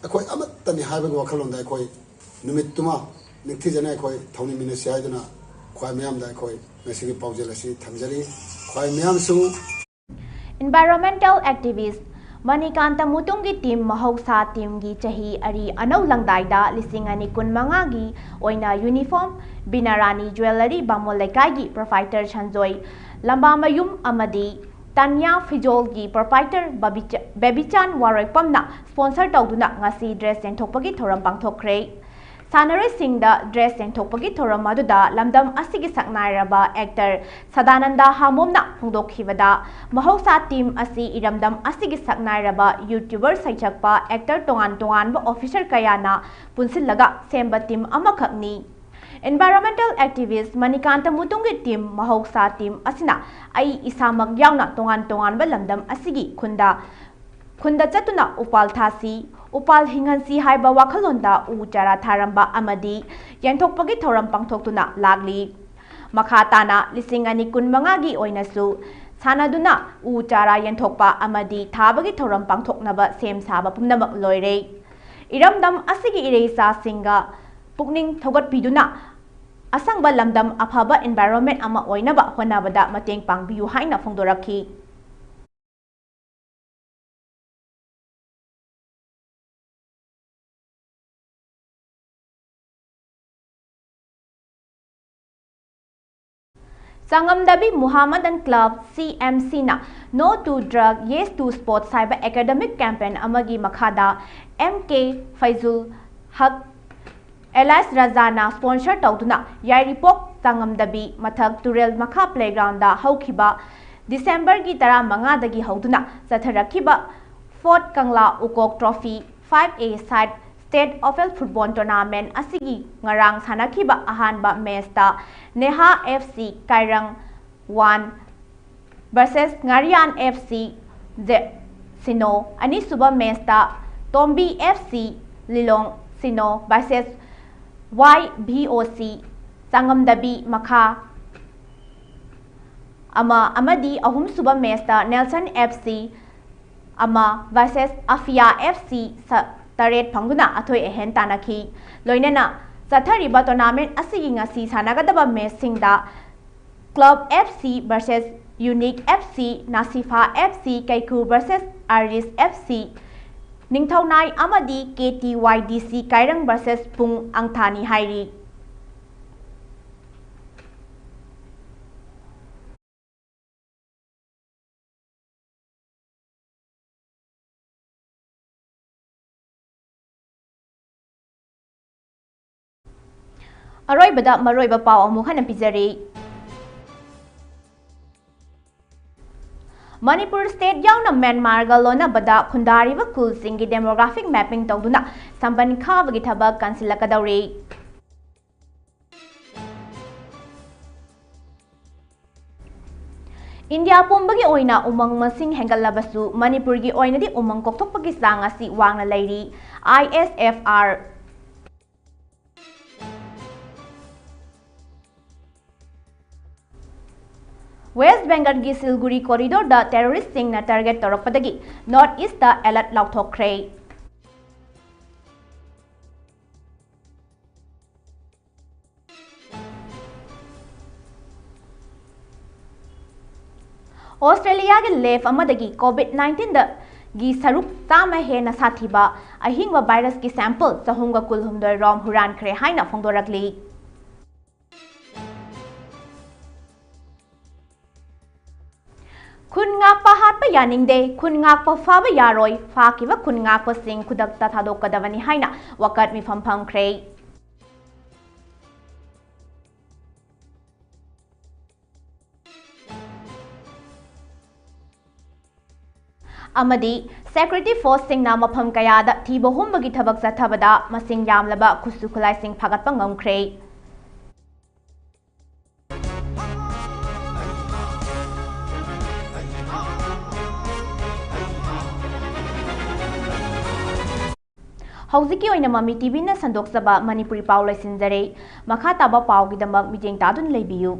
ꯑꯩꯈꯣꯏ ꯑꯃꯠꯇꯅꯤ ꯍꯥꯏꯕꯒꯤ ꯋꯥꯈꯜꯂꯣꯟꯗ ꯑꯩꯈꯣꯏ ꯅꯨꯃꯤꯠꯇꯨꯃ ꯅꯤꯡꯊꯤꯖꯅ ꯑꯩꯈꯣꯏ ꯊꯧꯅꯤꯃꯤꯟꯅꯁꯤ ꯍꯥꯏꯗꯨꯅ ꯈ꯭ꯋꯥꯏ ꯃꯤꯌꯥꯝꯗ ꯑꯩꯈꯣꯏ ꯉꯁꯤꯒꯤ ꯄꯥꯎꯖꯦꯜ ꯑꯁꯤ ꯊꯝꯖꯔꯤ꯫ ꯈ꯭ꯋꯥꯏ ꯃꯤꯌꯥꯝꯁꯨ Environmental activist ꯃꯅꯤꯀꯥꯟꯇ ꯃꯨꯇꯨꯝꯒꯤ ꯇꯤꯝ ꯃꯍꯧꯁꯥ ꯇꯤꯝꯒꯤ ꯆꯍꯤ ꯑꯔꯤ ꯑꯅꯧ ꯂꯪꯗꯥꯏꯗ ꯂꯤꯁꯤꯡ ꯑꯅꯤ ꯀꯨꯟ ꯃꯉꯥꯒꯤ ꯑꯣꯏꯅ ꯌꯨꯅꯤꯐꯣꯔꯝ ꯕꯤꯅꯥꯔꯥꯅꯤ ꯖ꯭ꯋꯦꯂꯔꯤ ꯕꯥꯃꯣꯟ ꯂꯩꯀꯥꯏꯒꯤ ꯄ꯭ꯔꯣꯄꯥꯏꯇꯔ ꯁꯟꯖꯣꯏ ꯂꯝꯕꯥꯃꯌꯨꯝ ꯑꯃꯗꯤ ꯇꯥꯅꯤꯌꯥ ꯐꯤꯖꯣꯜꯒꯤ ꯄ꯭ꯔꯣꯄꯥꯏꯇꯔ ꯕꯕꯤꯆ-, ꯕꯦꯕꯤꯆꯥꯟ ꯋꯥꯔꯣꯏꯄꯝꯅ ꯁ꯭ꯄꯣꯟꯁꯔ ꯇꯧꯗꯨꯅ ꯉꯁꯤ ꯗ꯭ꯔꯦꯁ ꯌꯦꯟꯊꯣꯛꯄꯒꯤ ꯊꯧꯔꯝ ꯄꯥꯡꯊꯣꯛꯈ꯭ꯔꯦ꯫ ꯁꯥꯟꯅꯔꯣꯏꯁꯤꯡꯗ ꯗ꯭ꯔꯦꯁ ꯌꯦꯟꯊꯣꯛꯄꯒꯤ ꯊꯧꯔꯝ ꯑꯗꯨꯗ ꯂꯝꯗꯝ ꯑꯁꯤꯒꯤ ꯁꯛꯅꯥꯏꯔꯕ ꯑꯦꯛꯇꯔ ꯁꯗꯥꯅꯟꯗ ꯍꯥꯃꯣꯝꯅ ꯐꯣꯡꯗꯣꯛꯈꯤꯕꯗ, ꯃꯍꯧꯁꯥ ꯇꯤꯝ ꯑꯁꯤ ꯏꯔꯝꯗꯝ ꯑꯁꯤꯒꯤ ꯁꯛꯅꯥꯏꯔꯕ ꯌꯨꯇ꯭ꯌꯨꯕꯔ, ꯁꯩꯁꯛꯄ, ꯑꯦꯛꯇꯔ, ꯇꯣꯉꯥꯟ ꯇꯣꯉꯥꯟꯕ ꯑꯣꯐꯤꯁꯔ ꯀꯌꯥꯅ ꯄꯨꯟꯁꯤꯜꯂꯒ ꯁꯦꯝꯕ ꯇꯤꯝ ꯑꯃꯈꯛꯅꯤ꯫ ꯏꯟꯚꯥꯏꯔꯣꯟꯃꯦꯟꯇꯦꯜ ꯑꯦꯛꯇꯤꯚꯤꯁ꯭ꯠ ꯃꯅꯤꯀꯥꯟꯇ ꯃꯨꯇꯨꯝꯒꯤ ꯇꯤꯝ ꯃꯍꯧꯁꯥ ꯇꯤꯝ ꯑꯁꯤꯅ ꯑꯩ ꯏꯁꯥꯃꯛ ꯌꯥꯎꯅ ꯇꯣꯉꯥꯟ ꯇꯣꯉꯥꯟꯕ ꯂꯝꯗꯝ ꯑꯁꯤꯒꯤ ꯈꯨꯟꯗ ꯈꯨꯟꯗ ꯆꯠꯇꯨꯅ ꯎꯄꯥꯜ ꯊꯥꯁꯤ, ꯎꯄꯥꯜ ꯍꯤꯡꯍꯟꯁꯤ ꯍꯥꯏꯕ ꯋꯥꯈꯜꯂꯣꯟꯗ ꯎ ꯆꯥꯔꯥ ꯊꯥꯔꯝꯕ ꯑꯃꯗꯤ ꯌꯦꯟꯊꯣꯛꯄꯒꯤ ꯊꯧꯔꯝ ꯄꯥꯡꯊꯣꯛꯇꯨꯅ ꯂꯥꯛꯂꯤ꯫ ꯃꯈꯥ ꯇꯥꯅ ꯂꯤꯁꯤꯡ ꯑꯅꯤ ꯀꯨꯟ ꯃꯉꯥꯒꯤ ꯑꯣꯏꯅꯁꯨ ꯁꯥꯟꯅꯗꯨꯅ ꯎ ꯆꯥꯔꯥ ꯌꯦꯟꯊꯣꯛꯄ ꯑꯃꯗꯤ ꯊꯥꯕꯒꯤ ꯊꯧꯔꯝ ꯄꯥꯡꯊꯣꯛꯅꯕ ꯁꯦꯝ ꯁꯥꯕ ꯄꯨꯝꯅꯃꯛ ꯂꯣꯏꯔꯦ꯫ ꯏꯔꯝꯗꯝ ꯑꯁꯤꯒꯤ ꯏꯔꯩꯆꯥꯁꯤꯡꯒ ꯄꯨꯛꯅꯤꯡ ꯊꯧꯒꯠꯄꯤꯗꯨꯅ ꯑꯁꯪꯕ ꯂꯝꯗꯝ, ꯑꯐꯕ ꯏꯟꯚꯥꯏꯔꯣꯟꯃꯦꯟ ꯑꯃ ꯑꯣꯏꯅꯕ ꯍꯣꯠꯅꯕꯗ ꯃꯇꯦꯡ ꯄꯥꯡꯕꯤꯌꯨ ꯍꯥꯏꯅ ꯐꯣꯡꯗꯣꯔꯛꯈꯤ꯫ ꯆꯥꯡꯉꯝꯗꯕꯤ ꯃꯨꯍꯥꯃꯗꯟ ꯀ꯭ꯂꯕ, ꯁꯤ ꯑꯦꯝ ꯁꯤꯅ No to Drug, Yes to Sports ꯍꯥꯏꯕ ꯑꯦꯀꯥꯗꯦꯃꯤꯛ ꯀꯦꯝꯄꯦꯟ ꯑꯃꯒꯤ ꯃꯈꯥꯗ ꯑꯦꯝ ꯀꯦ ꯐꯩꯖꯨꯜ ꯍꯛ ꯑꯦꯂꯥꯏꯁ ꯔꯖꯥꯅ ꯁ꯭ꯄꯣꯟꯁꯔ ꯇꯧꯗꯨꯅ ꯌꯥꯏꯔꯤꯄꯣꯛ ꯆꯥꯡꯉꯝꯗꯕꯤ ꯃꯊꯛ ꯇꯨꯔꯦꯜ ꯃꯈꯥ ꯄ꯭ꯂꯦꯒ꯭ꯔꯥꯎꯟꯗ ꯍꯧꯈꯤꯕ ꯗꯤꯁꯦꯝꯕꯔꯒꯤ ꯇꯔꯥꯃꯉꯥꯗꯒꯤ ꯍꯧꯗꯨꯅ ꯆꯠꯊꯔꯛꯈꯤꯕ fourth Kangla Ukok trophy five a side state level football tournament ꯑꯁꯤꯒꯤ ꯉꯔꯥꯡ ꯁꯥꯟꯅꯈꯤꯕ ꯑꯍꯥꯟꯕ ꯃꯦꯆꯇ ꯅꯦꯍꯥ ꯑꯦꯐ ꯁꯤ ꯀꯥꯏꯔꯪ ꯋꯥꯟ versus Ngariyan F C J-, ꯁꯤꯅꯣ, ꯑꯅꯤꯁꯨꯕ ꯃꯦꯆꯇ ꯇꯣꯝꯕꯤ ꯑꯦꯐ ꯁꯤ ꯂꯤꯂꯣꯡ ꯁꯤꯅꯣ ꯚꯔꯁꯦꯁ ꯋꯥꯏ ꯚꯤ ꯑꯣ ꯁꯤ ꯆꯥꯡꯉꯝꯗꯕꯤ ꯃꯈꯥ ꯑꯃ ꯑꯃꯗꯤ ꯑꯍꯨꯝꯁꯨꯕ ꯃꯦꯆꯇ ꯅꯦꯜꯁꯟ ꯑꯦꯐ ꯁꯤ ꯑꯃ ꯚꯔꯁꯦꯁ ꯑꯐꯤꯌꯥ ꯑꯦꯐ ꯁꯤ ꯁ-, ꯇꯔꯦꯠ ꯐꯪꯗꯨꯅ ꯑꯊꯣꯏ ꯑꯍꯦꯟ ꯇꯥꯟꯅꯈꯤ꯫ ꯂꯣꯏꯅꯅ ꯆꯠꯊꯔꯤꯕ ꯇꯣꯔꯅꯥꯃꯦꯟ ꯑꯁꯤꯒꯤ ꯉꯁꯤ ꯁꯥꯟꯅꯒꯗꯕ ꯃꯦꯆꯁꯤꯡꯗ club F C versus Unique F C, Nasifa F C, Kaikhu versus Aris F C, ꯅꯤꯡꯊꯧꯅꯥꯏ ꯑꯃꯗꯤ K T Y D C Kairang versus ꯄꯨꯡ ꯑꯪꯊꯥꯅꯤ ꯍꯥꯏꯔꯤ꯫ ꯑꯔꯣꯏꯕꯗ ꯃꯔꯨꯑꯣꯏꯕ ꯄꯥꯎ ꯑꯃꯨꯛ ꯍꯟꯅ ꯄꯤꯖꯔꯤ꯫ ꯃꯅꯤꯄꯨꯔ state ꯌꯥꯎꯅ ꯃ꯭ꯌꯥꯟꯃꯥꯔꯒ ꯂꯣꯟꯅꯕꯗ ꯈꯨꯟꯗꯥꯔꯤꯕ ꯈꯨꯜꯁꯤꯡꯒꯤ demographic mapping ꯇꯧꯗꯨꯅ ꯁꯝꯕꯟ ꯈꯥꯕꯒꯤ ꯊꯕꯛ ꯀꯟꯁꯤꯜꯂꯛꯀꯗꯧꯔꯤ꯫ ꯏꯟꯗꯤꯌꯥ ꯄꯨꯝꯕꯒꯤ ꯑꯣꯏꯅ ꯎꯃꯪ ꯃꯁꯤꯡ ꯍꯦꯟꯒꯠꯂꯕꯁꯨ, ꯃꯅꯤꯄꯨꯔꯒꯤ ꯑꯣꯏꯅꯗꯤ ꯎꯃꯪ ꯀꯣꯛꯊꯣꯛꯄꯒꯤ ꯆꯥꯡ ꯑꯁꯤ ꯋꯥꯡꯅ ꯂꯩꯔꯤ꯫ I S F R꯫ West Bengalꯒꯤ ꯁꯤꯜꯒꯨꯔꯤ corridorꯗ terroristꯁꯤꯡꯅ target ꯇꯧꯔꯛꯄꯗꯒꯤ North Eastꯇ alert ꯂꯥꯎꯊꯣꯛꯈ꯭ꯔꯦ꯫ ꯑꯣꯁꯇ꯭ꯔꯦꯂꯤꯌꯥꯒꯤ lab ꯑꯃꯗꯒꯤ COVID nineteenꯗꯒꯤ ꯁꯔꯨꯛ ꯆꯥꯝꯃ ꯍꯦꯟꯅ ꯁꯥꯊꯤꯕ ꯑꯍꯤꯡꯕ virusꯀꯤ sample ꯆꯍꯨꯝꯒ ꯀꯨꯟꯍꯨꯝꯗꯣꯏ ꯔꯣꯝ ꯍꯨꯔꯥꯟꯈ꯭ꯔꯦ ꯍꯥꯏꯅ ꯐꯣꯡꯗꯣꯔꯛꯂꯤ꯫ ꯈꯨꯟ ꯉꯥꯛꯄ ꯍꯥꯠꯄ ꯌꯥꯅꯤꯡꯗꯦ, ꯈꯨꯟ ꯉꯥꯛꯄ ꯐꯥꯕ ꯌꯥꯔꯣꯏ, ꯐꯥꯈꯤꯕ ꯈꯨꯟ ꯉꯥꯛꯄꯁꯤꯡ ꯈꯨꯗꯛꯇ ꯊꯥꯗꯣꯛꯀꯗꯕꯅꯤ ꯍꯥꯏꯅ ꯋꯥꯀꯠ ꯃꯤꯐꯝ ꯐꯝꯈ꯭ꯔꯦ꯫ ꯑꯃꯗꯤ security forceꯁꯤꯡꯅ ꯃꯐꯝ ꯀꯌꯥꯗ ꯊꯤꯕ ꯍꯨꯝꯕꯒꯤ ꯊꯕꯛ ꯆꯠꯊꯕꯗ ꯃꯁꯤꯡ ꯌꯥꯝꯂꯕ ꯈꯨꯠꯁꯨ ꯈꯨꯠꯂꯥꯏꯁꯤꯡ ꯐꯥꯒꯠꯄ ꯉꯝꯈ꯭ꯔꯦ꯫ ꯍꯧꯖꯤꯛꯀꯤ ꯑꯣꯏꯅ ꯃꯃꯤ TVꯅ ꯁꯟꯗꯣꯛꯆꯕ ꯃꯅꯤꯄꯨꯔꯤ ꯄꯥꯎ ꯂꯣꯏꯁꯤꯟꯖꯔꯦ꯫ ꯃꯈꯥ ꯇꯥꯕ ꯄꯥꯎꯒꯤꯗꯃꯛ ꯃꯤꯠꯌꯦꯡ ꯇꯥꯗꯨꯅ ꯂꯩꯕꯤꯌꯨ꯫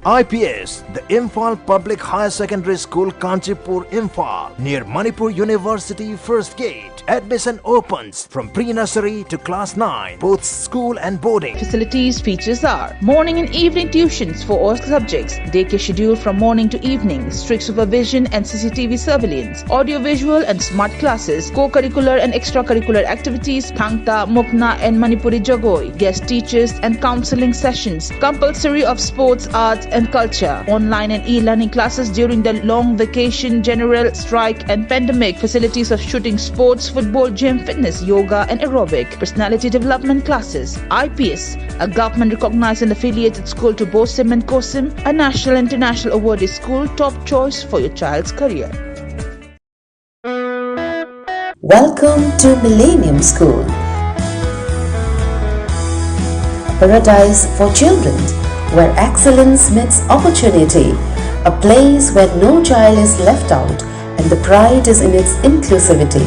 I P S, the Imphal Public Higher Secondary School, Kanchipur, Imphal, near Manipur University First Gate. Admission opens from pre-nursery to class nine, both school and boarding. Facilities features are morning and evening tuitions for all subjects, daycare schedule from morning to evening, strict supervision and C C T V surveillance, audio-visual and smart classes, co-curricular and extracurricular activities, Thangta, Mukna and Manipuri Jagoi, guest teachers and counseling sessions, compulsory of sports, arts and culture, online and e-learning classes during the long vacation, general strike and pandemic, facilities of shooting sports, football, gym, fitness, yoga and aerobic, personality development classes, I P S, a government recognized and affiliated school to BOSIM and COSIM, a national international awarded school, top choice for your child's career. Welcome to Millennium School, a paradise for children where excellence meets opportunity, a place where no child is left out and the pride is in its inclusivity.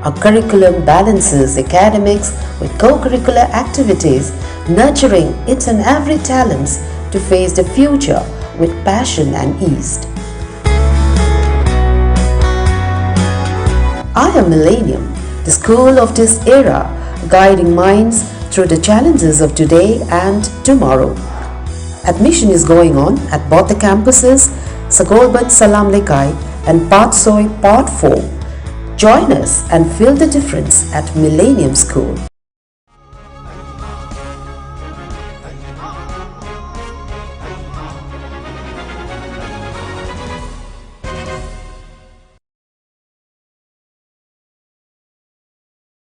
Our curriculum balances academics with co-curricular activities, nurturing each and every talents to face the future with passion and ease. I am Millennium, the school of this era, guiding minds through the challenges of today and tomorrow. Admission is going on at both the campuses, Sagolband Salam Lekai and Patsoi Part four. Join us and feel the difference at Millennium School.